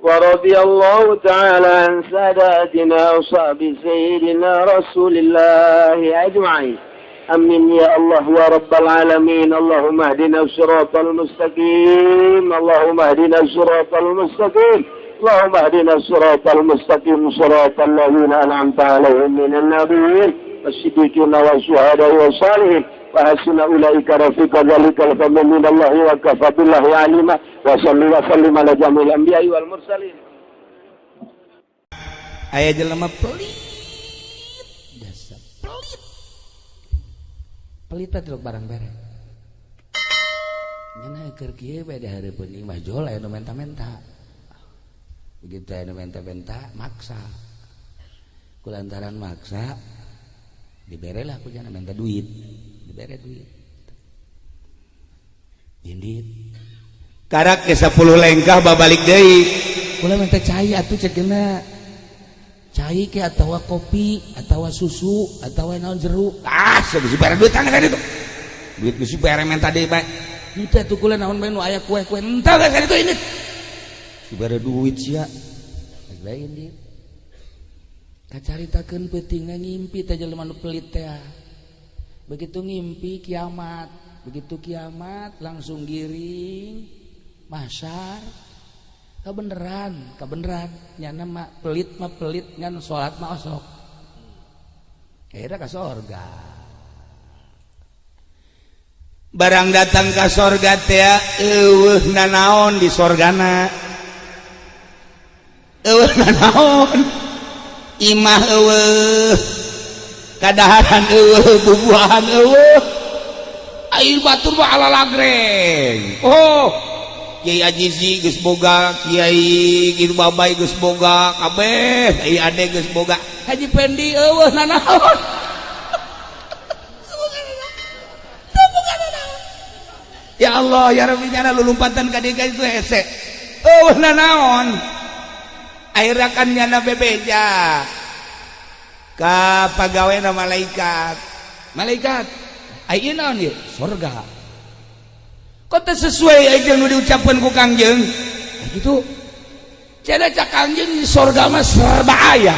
Wa radiyallahu ta'ala an sadatina ashabi sayyidina Rasulillahi ajma'in. Amin ya Allah ya Rabbal alamin. Allahumma hdina siratal mustaqim. Allahumma hdina siratal mustaqim. Allahumma hdina siratal mustaqim siratal ladzina an'amta 'alaihim minan nabiyyin wash-shiddiqin wasyuhada'i wash-shalihin wa hasuna ulaika rafiqa dzalikal fadlu minallahi wa kafa billahi alima wa salli wa sallim ala jami'il anbiya'i wal mursalin. Aya jelema pelit dasar pelit pelit teh barang bere nya keur kieu bae di hareupeun imah jol aya nu menta-menta begitu aya nu menta-menta maksa kulantaran maksa diberelah ku jana minta duit dibere duit indit karak ke 10 lengkah babalik deui kula minta cai atuh ceukna cai ke atawa kopi atawa susu atawa naon jeruk ah geus dibere duit tangan itu duit geus dibere minta deui bae henteu atuh kula naon bae nu aya kue-kue henteu geus itu indit dibere duit sia geus bae indit kacaritakeun peutingna ngimpi teh jelema nu pelit teh. Begitu ngimpi kiamat, begitu kiamat langsung giring mahsyar. Kabeneran, kabeneran nyana mah pelit ngan salat mah osok. Akhirnya ka sorga. Barang datang ka sorga teh eueuh nanaon di sorgana. Eueuh nanaon. Imah eueuh kadaharan eueuh bubuahan eueuh ai batur mah ala lagreng. Oh Kiai Ajizi geus boga, Kiai Kitu Babai geus boga kabeh, Kiai Ade geus boga, Haji Pendi eueuh nanaon. Ya Allah ya Rabbi nyana lulumpatan ka dieu itu hese eueuh nanaon. Akhirnya kan nyana bebeja ka pagaweana malaikat. Malaikat ai naon ieu? Sorga. Kok teu sesuai ai jeung nu diucapkeun ku Kangjeng? Kitu. Cenah cak Kangjeng sorga mah serba aya.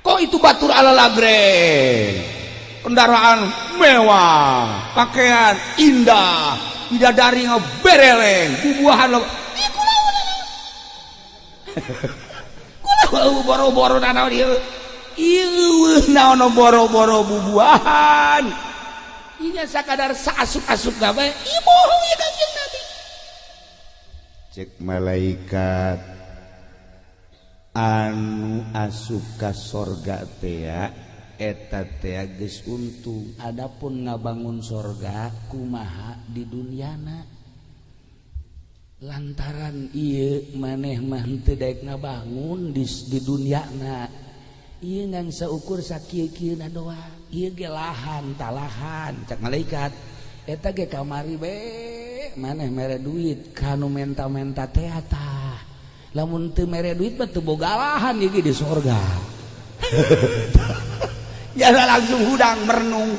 Kok itu batur ala lagreng? Kendaraan mewah, pakaian indah, bidadari ngabereleng, bubuahan lo. Kula boro-boro nanaon ieu. Ieu naon boro-boro bubuahan. Ieu sakadar saasup-asup gawe, ieu bohong ieu Kangjeng Nabi. Cek malaikat anu asup ka sorga teh eta teh geus untung. Adapun ngabangun sorga kumaha di dunyana. Lantaran ieu maneh mah henteu daek ngabangun di dunyana. Ieu ngan saukur sakieu-kieuna doang. Ieu ge lahan talahan cak malaikat. Eta ge kamari we maneh mere duit kanu menta-menta teh tah. Lamun teu mere duit mah teu boga lahan ieu ge di sorga. Ya langsung hudang merenung.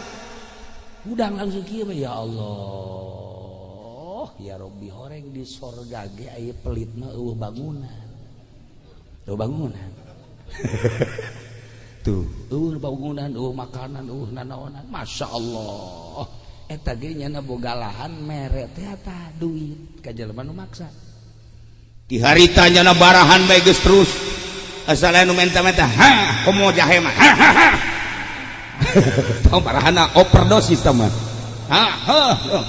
Hudang langsung kieu mah ya Allah. Ya Robbi horeng di sorga ge aya pelit mah eueuh bangunan. Eueuh bangunan. Tuh, eueuh bangunan, eueuh makanan, eueuh nanaonan. Masya Allah. Eta ge nyana boga lahan mere teh tah duit ka jelema nu maksa. Di harita nyana barahan bae geus terus. Asal anu menta-menta, ha, komo jahe mah. Ha ha ha. Tong barahana overdosis tah mah.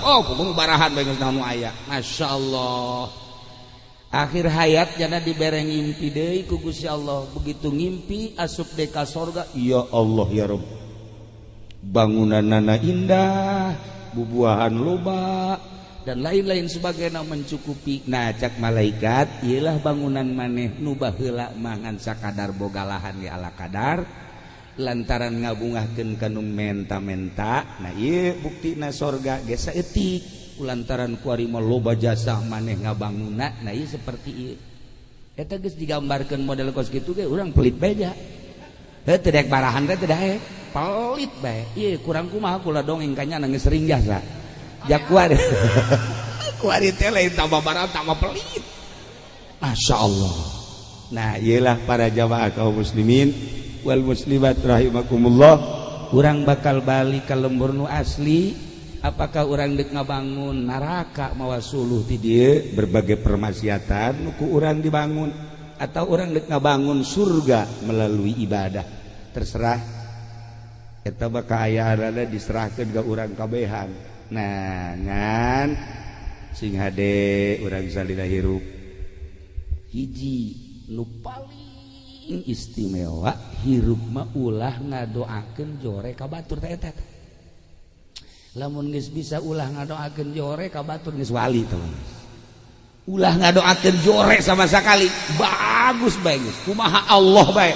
Oh, barahan bae geus naon aya. Masya Allah. Akhir hayat jana dibere ngimpi deui ku Gusti Allah. Begitu ngimpi asup deui ka sorga, ya Allah ya Rabb. Bangunanana indah, bubuahan loba dan lain-lain sebagainya mencukupi. Nah cak malaikat, ieulah bangunan maneh nu baheula mangan sakadar boga lahan ge ala kadar. Lantaran ngabungahkeun ka nu menta-menta. Nah ieu buktina sorga ge saeutik lantaran kuari mah loba jasa maneh ngabangunna. Nah ieu seperti ieu. Eta geus digambarkeun model kos kitu ge urang pelit bae ja. Heuh teu daek barahan teh teu daek. Pelit bae. Ieu kurang kumaha kula dongeng ka nya geus sering jasa. Ja kuari. Kuari teh lain tambah barahan tambah pelit. Masya Allah. Nah iyalah para jamaah kaum muslimin wal muslimat rahimakumullah. Urang bakal balik ka lembur nu asli. Apakah urang dek ngabangun neraka mawa suluh ti dieu berbagai permaksiatan nu ku urang dibangun, atau urang dek ngabangun surga melalui ibadah. Terserah eta mah kaayaanna diserahkeun ka urang kabehan. Nah ngan sing hade urang salila hirup hiji nu paling istimewa hirup mah ulah ngadoakeun jore ka batur teh eta. Lamun geus bisa ulah ngadoakeun jore ka batur geus wali teh. Ulah ngadoakeun jore sama sekali. Bagus bae geus. Kumaha Allah bae.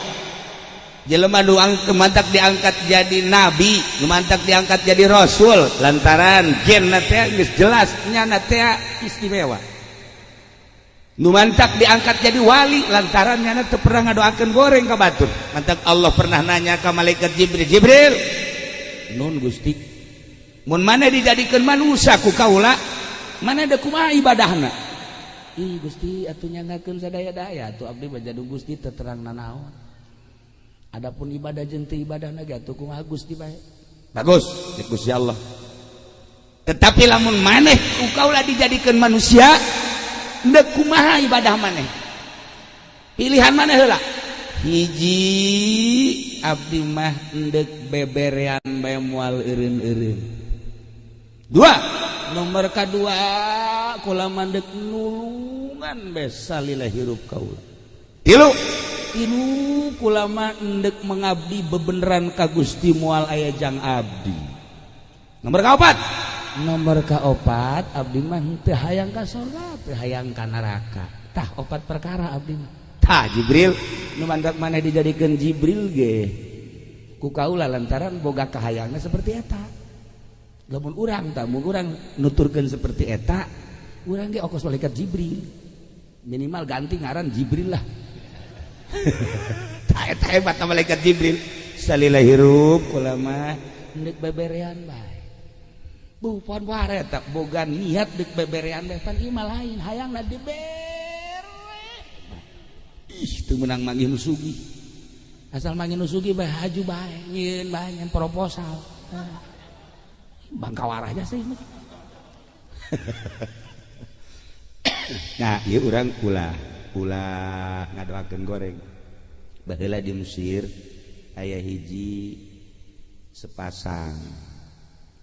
Jelema nu mantak diangkat jadi nabi, nu mantak diangkat jadi rasul lantaran genna teh geus jelas nyana teh istimewa. Nu mantak diangkat jadi wali lantaran nyana teu pernah ngadoakeun goreng ka batur. Mantak Allah pernah nanya ka malaikat Jibril, "Jibril, nun Gusti, mun mana dijadikeun manusia ku kaula, mana da kumaha ibadahna?" Ih Gusti atuh nyangakeun sadaya-daya atuh abdi mah jadung Gusti teu terang nanaon. Adapun ibadah jeung teu ibadahna ge atuh kumaha Gusti bae. Bagus, cek Gusti Allah. Tetapi lamun maneh ku kaula dijadikeun manusia, ndek kumaha ibadah maneh? Pilihan maneh heula. Hiji abdi mah endek beberean bae moal eureun-eureun. Dua, nomor kadua kula mandek nulungan bae salila hirup kaula. Tilu, tilu kula mah endek mengabdi bebeneran ka Gusti moal aya jang abdi. Nomor kaopat, nomor kaopat abdi mah henteu hayang ka surga, teu hayang ka neraka. Tah opat perkara abdi mah. Tah Jibril, nu mantak maneh dijadikeun Jibril ge ku kaula lantaran boga kahayangna seperti eta. Lamun urang tah mun urang nuturkeun seperti eta, urang ge okos malaikat Jibril. Minimal ganti ngaran Jibril lah. Tah eta hebat malaikat Jibril. Salila hirup kula mah endek beberean bae. Bu pon ware tak boga niat dek beberean bae pan ieu mah lain hayangna dibere. Ih teu meunang manggih nu sugih. Asal manggih nu sugih bae haju bae nyieun bae nyen proposal. Bangkawarahnya sih. Nah, ieu urang ulah ulah ngadoakeun goreng. Baheula di Mesir aya hiji sepasang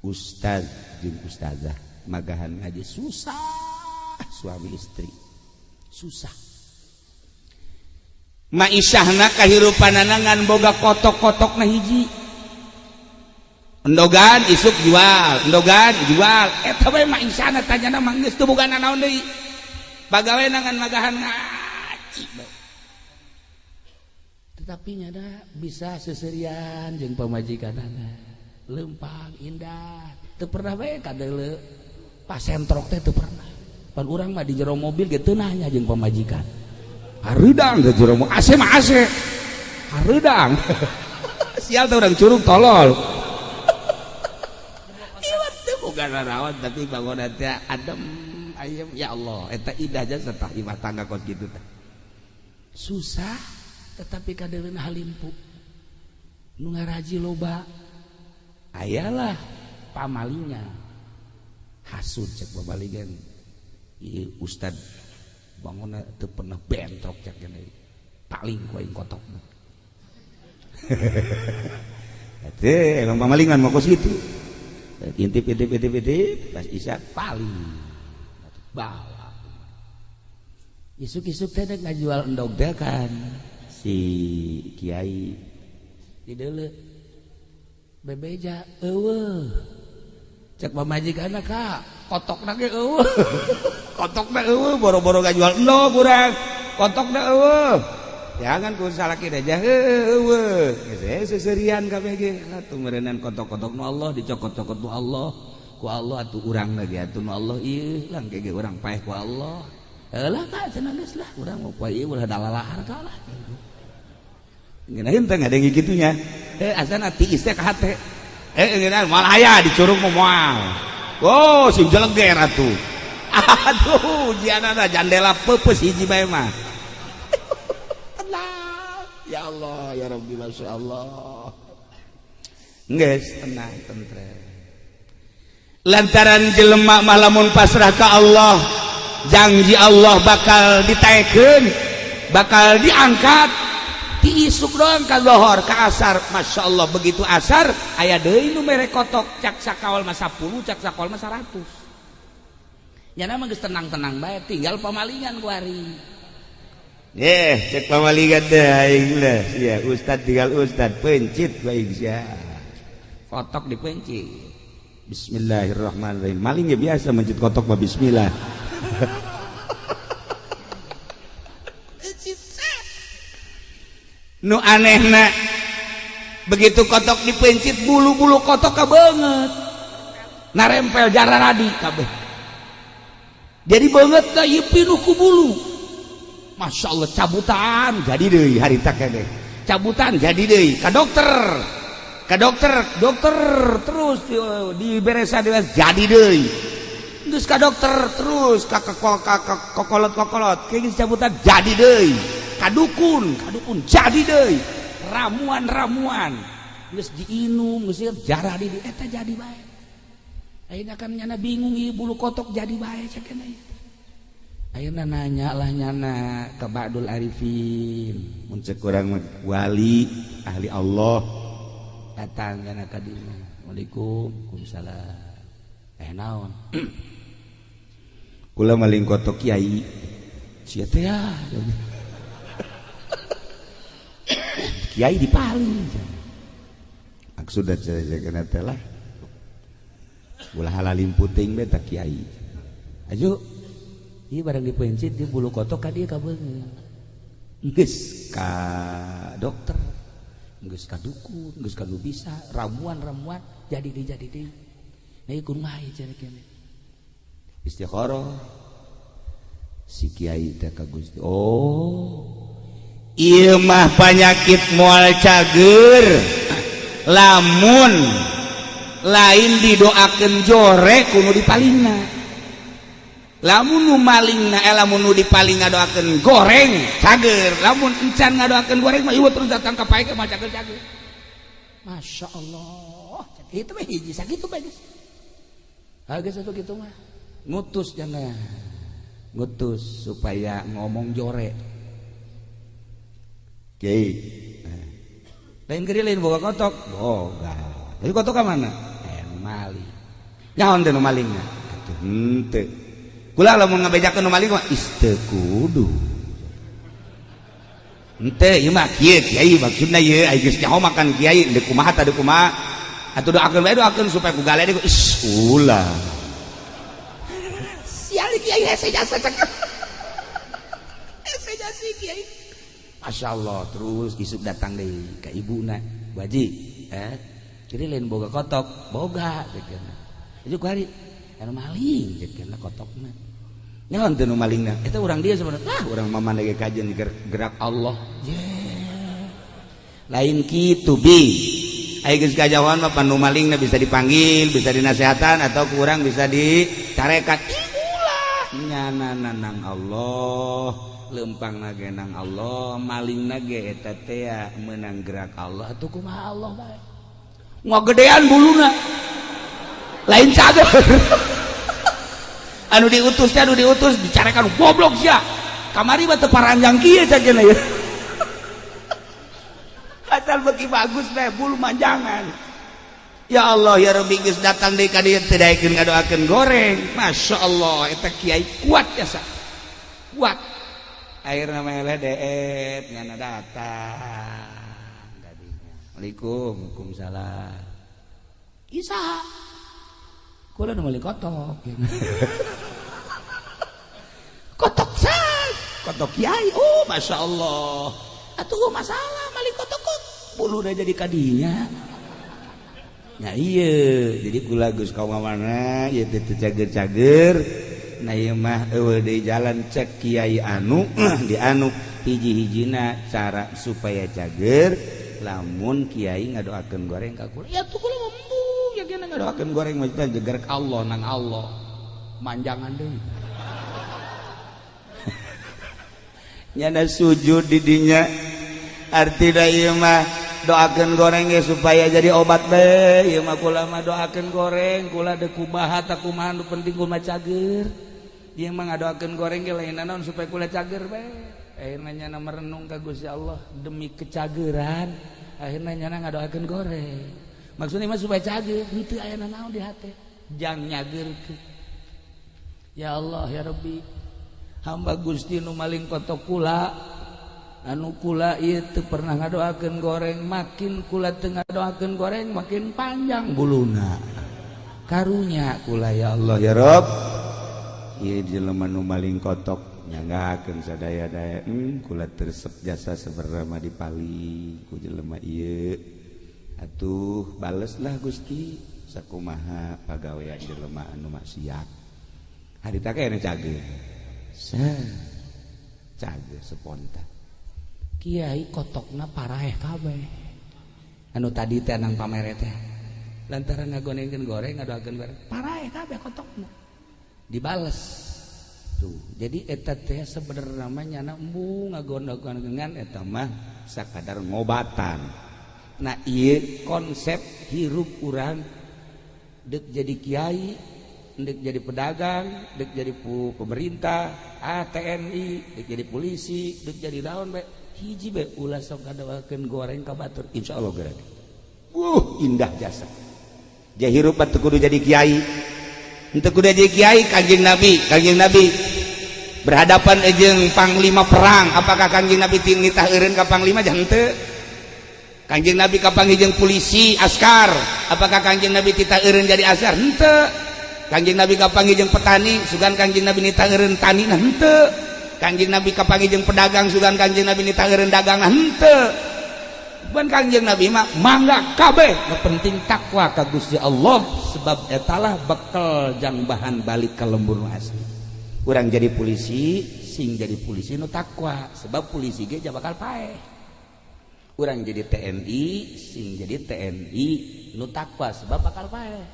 ustaz jeung ustazah magahan ngaji susah suami istri. Susah. Maisahna kahirupanana ngan boga kotok-kotokna hiji. Endogan isuk jual, endogan jual. Eta bae maisahna tanyana mah geus teu boga nanaon deui. Pagawe ngan magahan ngaji bae. Tetapi nyana bisa seserian jeung pamajikanana. Lempang indah, teu pernah bae kadeuleu pasentrok teh teu pernah. Pan urang mah di jero mobil ge teu nanya jeung pamajikan. Hareudang di jero mobil, AC mah AC. Hareudang. Sial teh urang curug tolol. Bukan rawan tapi bangunan teh adem ayem ya Allah eta indah jasa tah imah tangga kos kitu teh. Susah tetapi kadeuleuna halimpu. Nu ngaraji loba ayalah pamalinya. Hasud cek babaligan. Ieu ustad bangunna teu pernah bentrok cek gini. Paling ku aing kotokna. Teh emang pamalingan mah kos kitu. Intip intip intip intip pas isya paling bawa isuk-isuk teh dek ngajual endog teh kan si kiai di deuleu bebeja eueuh cek pamajikanna ka kotokna ge eueuh kotokna eueuh boro-boro ngajual endog urang kotokna eueuh Jangan ku salaki aja heueuh. Geus seserian kabeh ge. Atuh meureunnan kotok-kotok nu Allah dicokot-cokot nu Allah. Ku Allah atuh urang lagi atuh nu Allah ieu lang ge urang paeh ku Allah. Heulah ka cenah geus lah urang mau poe ieu ulah dalalahar ka lah. Ngeunaheun teh ngadenge kitunya. Asana tiis teh ka hate. Ngeunaan moal aya dicurug mah moal. Oh, sing jeleger atuh. Aduh, ujianana jandela peupeus hiji bae mah. Tenang. Ya Allah, ya Rabbi, Masya Allah. Geus tenang, tentrem. Lantaran jelema mah lamun pasrah ka Allah, janji Allah bakal ditaekeun, bakal diangkat. Ti isuk doang ka lohor ka asar, Masya Allah begitu asar aya deui nu mere kotok cak sakawal mah 10, cak sakawal mah 100. Nyana mah geus tenang-tenang bae tinggal pamalingan ku ari. Cek pamalingan teh aing lah sia ustad tinggal ustad pencit bae sia. Kotok dipencit. Bismillahirrahmanirrahim. Maling ya biasa mencit kotok mah bismillah. Nu anehna begitu kotok dipencit bulu-bulu kotok kabeungeut narempel jararadi kabeh jadi beungeut ka ieu pinuh ku bulu. Masya Allah cabutan jadi deui harita keneh cabutan jadi deui ka dokter dokter terus diberesa jadi deui geus ka dokter terus ka kokolot-kokolot kayak geus cabutan jadi deui kadukun jadi deui ramuan-ramuan geus diinum geus jarah di eta jadi bae. Ayeuna kan nyana bingung ieu bulu kotok jadi bae cek keneh. Ayeuna nanya lah nyana ka Ba'dul Arifin mun cek urang wali ahli Allah datang nyana ka dieu. Waalaikumsalam. Naon? Kula maling kotok kiai. Sia teh ya. Kiai dipaling. Maksudna cenah teh lah. Ulah halalim puting bae tah kiai. Aju ieu barang dipencit di bulu kotok ka dieu kabeungeut. Geus ka dokter, geus ka dukun, geus ka nu bisa, ramuan-ramuan jadi deui. Nah ieu kumaha ieu cenah kene. Istikharah si kiai teh ka Gusti. Oh, ieu mah panyakit moal cager lamun lain didoakeun jore kudu dipalingna. Lamun nu malingna lamun nu dipaling ngadoakeun goreng cager, lamun encan ngadoakeun goreng mah ieu terus datang ka pae mah cager-cager. Masya Allah, itu mah hiji sakitu bae geus. Ha geus atuh kitu mah. Ngutus jangan. Ngutus supaya ngomong jore. Kiai. Lain gede lain boga kotok. Boga. Tapi kotok ka mana? Nu maling. Nyaon teh nu malingna? Atuh henteu. Kula lamun ngabejakeun nu maling mah is teu kudu. Henteu ieu mah kieu kiai maksudna ieu ai geus nyaho makan kiai deuk kumaha tah deuk kumaha. Atuh doakeun bae doakeun supaya ku gale deui is ulah. Sial kiai hese jasa cek. Hese jasa kiai. Masya Allah terus isuk datang deh ke ibuna Bu Haji jadi lain boga kotok boga cekena itu ku hari anu maling cekena kotokna nyaon teu nu malingna eta urang dia sebenarnya lah urang mama ge kajian gerak Allah yeah. Lain kitu bi ai geus kajauhan mah panu malingna bisa dipanggil bisa dinasehatan atau kurang bisa dicarekan ulah nyana nang Allah lempang nage nang Allah maling nage eta teh menang gerak Allah atuh kumaha Allah bae ngagedean buluna lain cager anu diutus teh anu diutus dicarekan goblok sia kamari mah teu paranjang kieu cageuna ieu asal beuki bagus bae bulu manjangan ya Allah ya Rabbi geus datang deui ka dieu teu daekeun ngadoakeun goreng Masya Allah eta kiai kuat jasa kuat akhirna meleh deet ngana datang tadinya Assalamualaikum waalaikumsalam Isa kula nu meuli kotok kotok sah kotok kiai oh Masya Allah Atuh masalah maling kotok kok bulu udah jadi kadinya. Nya ieu jadi kula geus ka mana ieu teh teu cager-cager. Nah ieu mah eueuh deui jalan cek kiai anu di anu hiji-hijina cara supaya cager lamun kiai ngadoakeun goreng ka kula. Ya tuh kula embung ya kena ngadoakeun goreng maksudna jeger ka Allah nang Allah. Manjangan deui. Nyana sujud di dinya artina ieu mah doakeun goreng ge supaya jadi obat bae. Ieu mah kula mah doakeun goreng kula deuk kumaha ta kumaha nu penting kula cager. Ieu mah ngadoakeun goreng ge lain naon supaya kula cager bae. Akhirna nyana merenung ka Gusti Allah demi kecageran akhirna nyana ngadoakeun goreng. Maksudna mah supaya cager henteu aya naon di hate jang nyageurkeun. Ya Allah ya Rabbi, hamba Gusti nu maling kotok kula anu kula ieu teu pernah ngadoakeun goreng, makin kula teu ngadoakeun goreng makin panjang buluna. Karunya kula ya Allah ya Rabb. Ieu jelema nu maling kotok nyanggakeun sadaya-daya kula tersep jasa seberapa dipali ku jelema ieu. Atuh baleslah Gusti sakumaha pagawean jelema anu maksiat. Harita kene cager. Cager spontan. Kiai kotokna paraeh kabeh. Anu tadi teh nang pamere teh. Lantaran ngagonengkeun goreng ngadoakeun goreng, paraeh kabeh kotokna. Dibales. Tuh, jadi eta teh sebenarnya nyana embung ngagonengkeun eta mah sakadar ngobatan. Nah, ieu konsep hirup urang deuk jadi kiai, dek jadi pedagang, dek jadi pemerintah, TNI, dek jadi polisi, dek jadi daun be, hiji be ulah sok ngadoakeun goreng ka batur, insyaallah geura. Indah jasa. Dia hirup teu kudu jadi kiai. Henteu kudu jadi kiai Kanjeng Nabi berhadapan jeung panglima perang, apakah Kanjeng Nabi nitah eureun ka panglima jangan henteu? Kanjeng Nabi kapanggih jeung polisi askar, apakah Kanjeng Nabi titah eureun jadi askar? Henteu. Kanjeng Nabi kapanggih jeung petani, sugan Kanjeng Nabi nitah eureun tani nah henteu. Kanjeng Nabi kapanggih jeung pedagang, sugan Kanjeng Nabi nitah eureun dagang nah henteu. Bukan Kanjeng Nabi mah mangga kabeh, nu penting takwa ka Gusti Allah sebab etalah bekal jang bahan balik ka lembur nu asli. Urang jadi polisi, sing jadi polisi nu takwa sebab polisi ge bakal paeh. Urang jadi TNI, sing jadi TNI nu takwa sebab bakal paeh.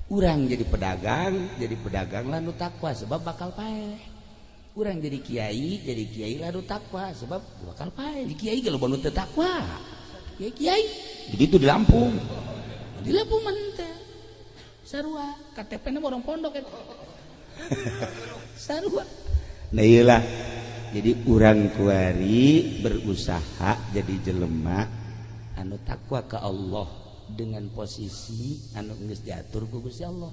Urang jadi pedagang lah nu takwa sebab bakal paeh. Urang jadi kiai lah nu takwa sebab bakal paeh. Di kiai ge loba nu teu takwa. Kiai jadi itu di Lampung. Di Lampung mah henteu. Sarua KTP-na orang pondok eta. Sarua. Nah iyalah. Jadi urang kuari berusaha jadi jelema anu takwa ka Allah dengan posisi anu geus diatur ku Gusti Allah.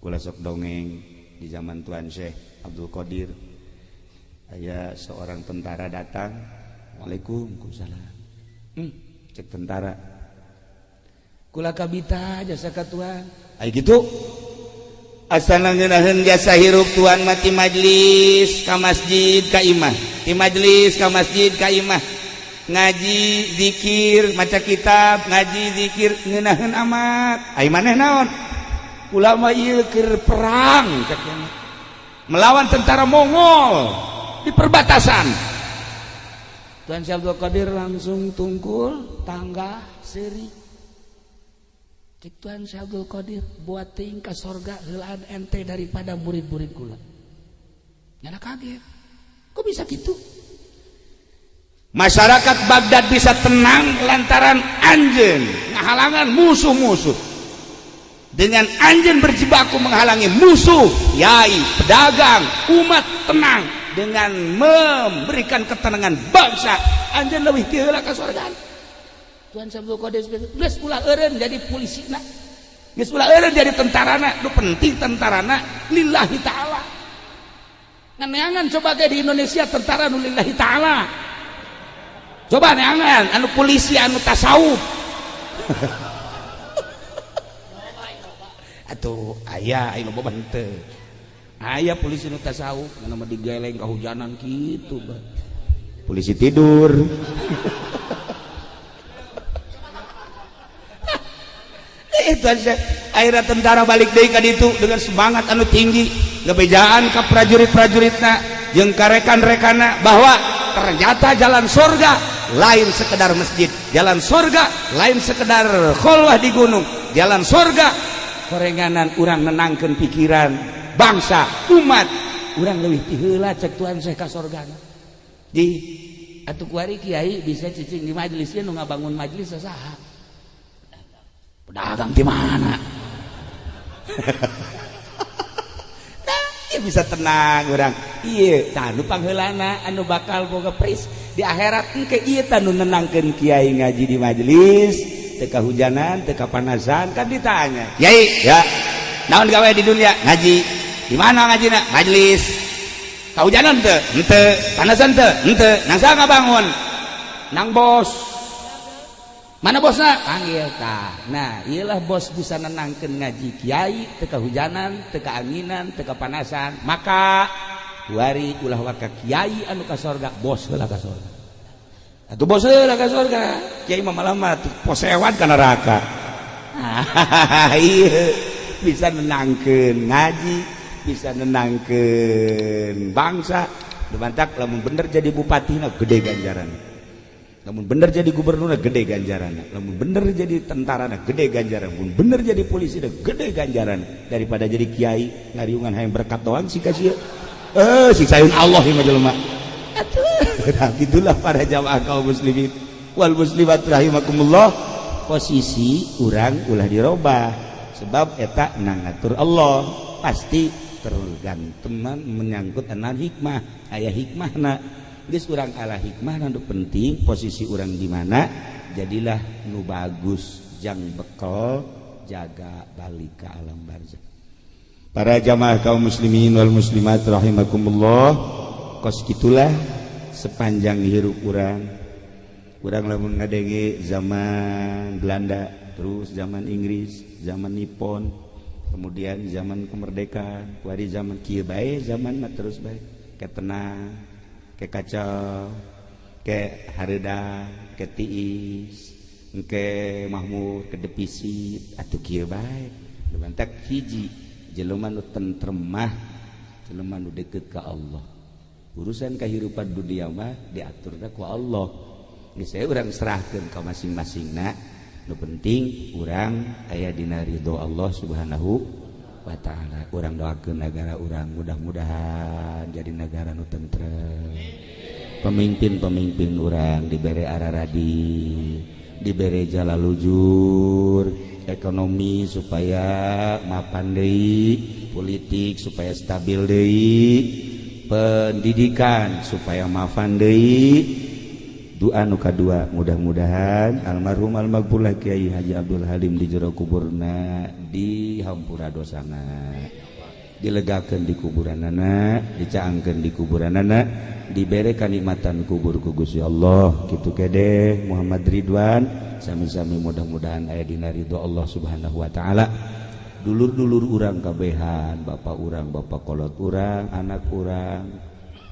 Kula sok dongeng di zaman Tuan Syekh Abdul Qadir. Aya seorang tentara datang, waalaikumsalam. Cek tentara. Kula kabita jasa ka tuan. Ai kitu. Asana ngeunaheun jasa hirup tuan mati majlis ka masjid ka imah. Ti majlis ka masjid ka imah. Ngaji zikir maca kitab ngaji zikir ngeunaheun amat. Ai maneh naon? Kula mah ieu keur perang cek melawan tentara Mongol di perbatasan. Tuan Syekh Abdul Qadir langsung tungkul tangga seuri. Cek Tuan Syekh Abdul Qadir buat teuing ka sorga heulaan ente daripada murid-murid kula. Nyana kaget. Kok bisa gitu? Masyarakat Baghdad bisa tenang lantaran anjeun ngahalangan musuh-musuh. Dengan anjeun berjibaku menghalangi musuh, yai, pedagang, umat tenang dengan memberikan ketenangan bangsa. Anjeun leuwih ti heula ka sorga. Tuan Syekh Abdul Qadir geus ulah eureun jadi polisina. Geus ulah eureun jadi tentarana, nu penting tentarana lillahi ta'ala. Neangan coba ge di Indonesia tentara nu lillahi ta'ala. Coba neangan anu polisi anu tasawuf. Atuh aya aya loba henteu. Aya polisi nu tasawuf mana mah digeleng kahujanan kitu bah. Polisi tidur. Itu aja. Akhirnya tentara balik deui ka ditu dengan semangat anu tinggi, ngebejaan ka prajurit-prajuritna jeung ka rekan-rekanna bahwa ternyata jalan surga lain sekedar masjid, jalan surga lain sekedar kholwah di gunung, jalan surga korenganan urang nenangkeun pikiran bangsa umat urang leuwih ti heula cek Tuhan saya ka sorgana. Di atuh kuari kiai bisa cicing di majelis nu ngabangun majelis saha? Pedagang di mana? Nah, bisa tenang urang. Ieu tah nu pangheulana anu bakal boga pris di akhirat engke ieu tah nu nenangkeun kiai ngaji di majelis, teu kahujanan, teu kapanasan kan ditanya. Kiai, ya. Naon gawe di dunia? Ngaji. Di mana ngajina? Majelis. Kahujanan teu? Henteu. Panasan teu? Henteu. Nang saha ngabangun? Nang bos. Mana bosna? Panggil tah. Nah, iyalah bos bisa nenangkeun ngaji kiai teu kahujanan, teu kaanginan, teu kapanasan. Maka wari ulah waka kiai anu ka sorga, bos heula ka sorga. Atuh bos heula ka sorga. Kiai mah malah mah posewan ka neraka. Iya, bisa nenangkeun ngaji, bisa nenangkeun bangsa. Dumantak lamun bener jadi bupati na gede ganjaran. Lamun bener jadi gubernur gede ganjaran, lamun bener jadi tentara gede ganjaran, lamun bener jadi polisi gede ganjaran daripada jadi kiai ngariungan hayang berkat doang sih kasih. Siksaeun Allah ieu mah jelema. Atuh, nah, gitulah para jamaah kaum muslimin wal muslimat rahimakumullah. Posisi urang ulah dirobah sebab eta nang ngatur Allah pasti tergantung menyangkut anan hikmah, aya hikmahna. Geus urang ala hikmah nu penting posisi urang di mana jadilah nu bagus jang bekal jaga balik ke alam barzah. Para jamaah kaum muslimin wal muslimat rahimakumullah, kos gitulah sepanjang hirup urang. Urang lamun ngadenge zaman Belanda, terus zaman Inggris, zaman Nippon, kemudian zaman kemerdekaan, kuari zaman kieu bae zaman mah terus bae ketenang, ke kacau, ke hareda, ke tiis, ke mahmud, ke defisit atuh kieu bae. Lumantak hiji jelema nu tentrem mah jelema nu deket ka Allah. Urusan kehidupan dunia mah diaturna ku Allah. Geus saya urang serahkeun ka masing-masingna. Nu penting urang aya dina ridho Allah Subhanahu wa ta'ala. Urang doakeun negara urang mudah-mudahan jadi negara nu tentrem. Pemimpin-pemimpin urang dibere araradi, dibere jalalujur, ekonomi supaya mapan deui, politik supaya stabil deui, pendidikan supaya mapan deui. Doa nu kadua mudah-mudahan almarhum almaghfurlah Kiai Haji Abdul Halim di jero kuburna dihampura dosana, dilegakeun di kuburanana, dicaangkeun di kuburanana, dibere kanikmatan kubur ku Gusti Allah. Kitu kede Muhammad Ridwan sami-sami mudah-mudahan aya dina ridho Allah Subhanahu wa taala. Dulur-dulur urang kabehan, bapak urang, bapak kolot urang, anak urang,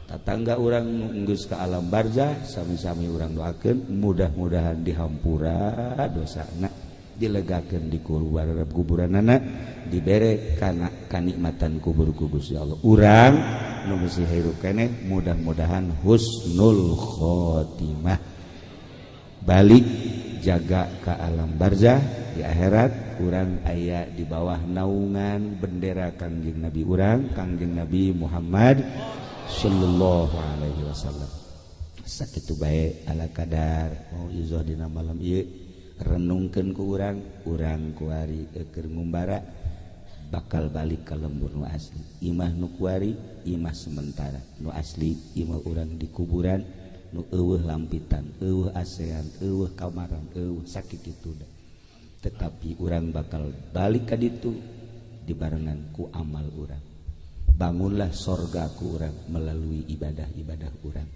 tatangga urang geus ka alam barzah, sami-sami urang doakeun mudah-mudahan dihampura dosana, dilegakeun di kuburanana, dibere kana kanikmatan kubur ku Gusti Allah. Urang nu masih hirup keneh mudah-mudahan husnul khotimah, balik jaga ke alam barzah di akhirat urang aya di bawah naungan bendera Kangjeng Nabi urang, Kangjeng Nabi Muhammad sallallahu alaihi wasallam. Sakitu bae ala kadar mau izoh dina malam ieu renungkeun ku urang, urang kuari keur ngumbara bakal balik ka lembur nu asli. Imah nu kuari imah sementara, nu asli imah urang di kuburan nu eueuh lampitan, eueuh asean, eueuh kamaran, eueuh sakit itu. Tetapi urang bakal balik ka ditu dibarengan ku amal urang. Bangunlah sorga ku urang melalui ibadah-ibadah urang.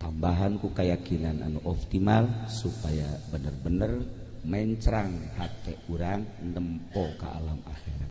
Tambahan ku keyakinan anu optimal supaya bener-bener mencrang hati urang nempo ke alam akhirat.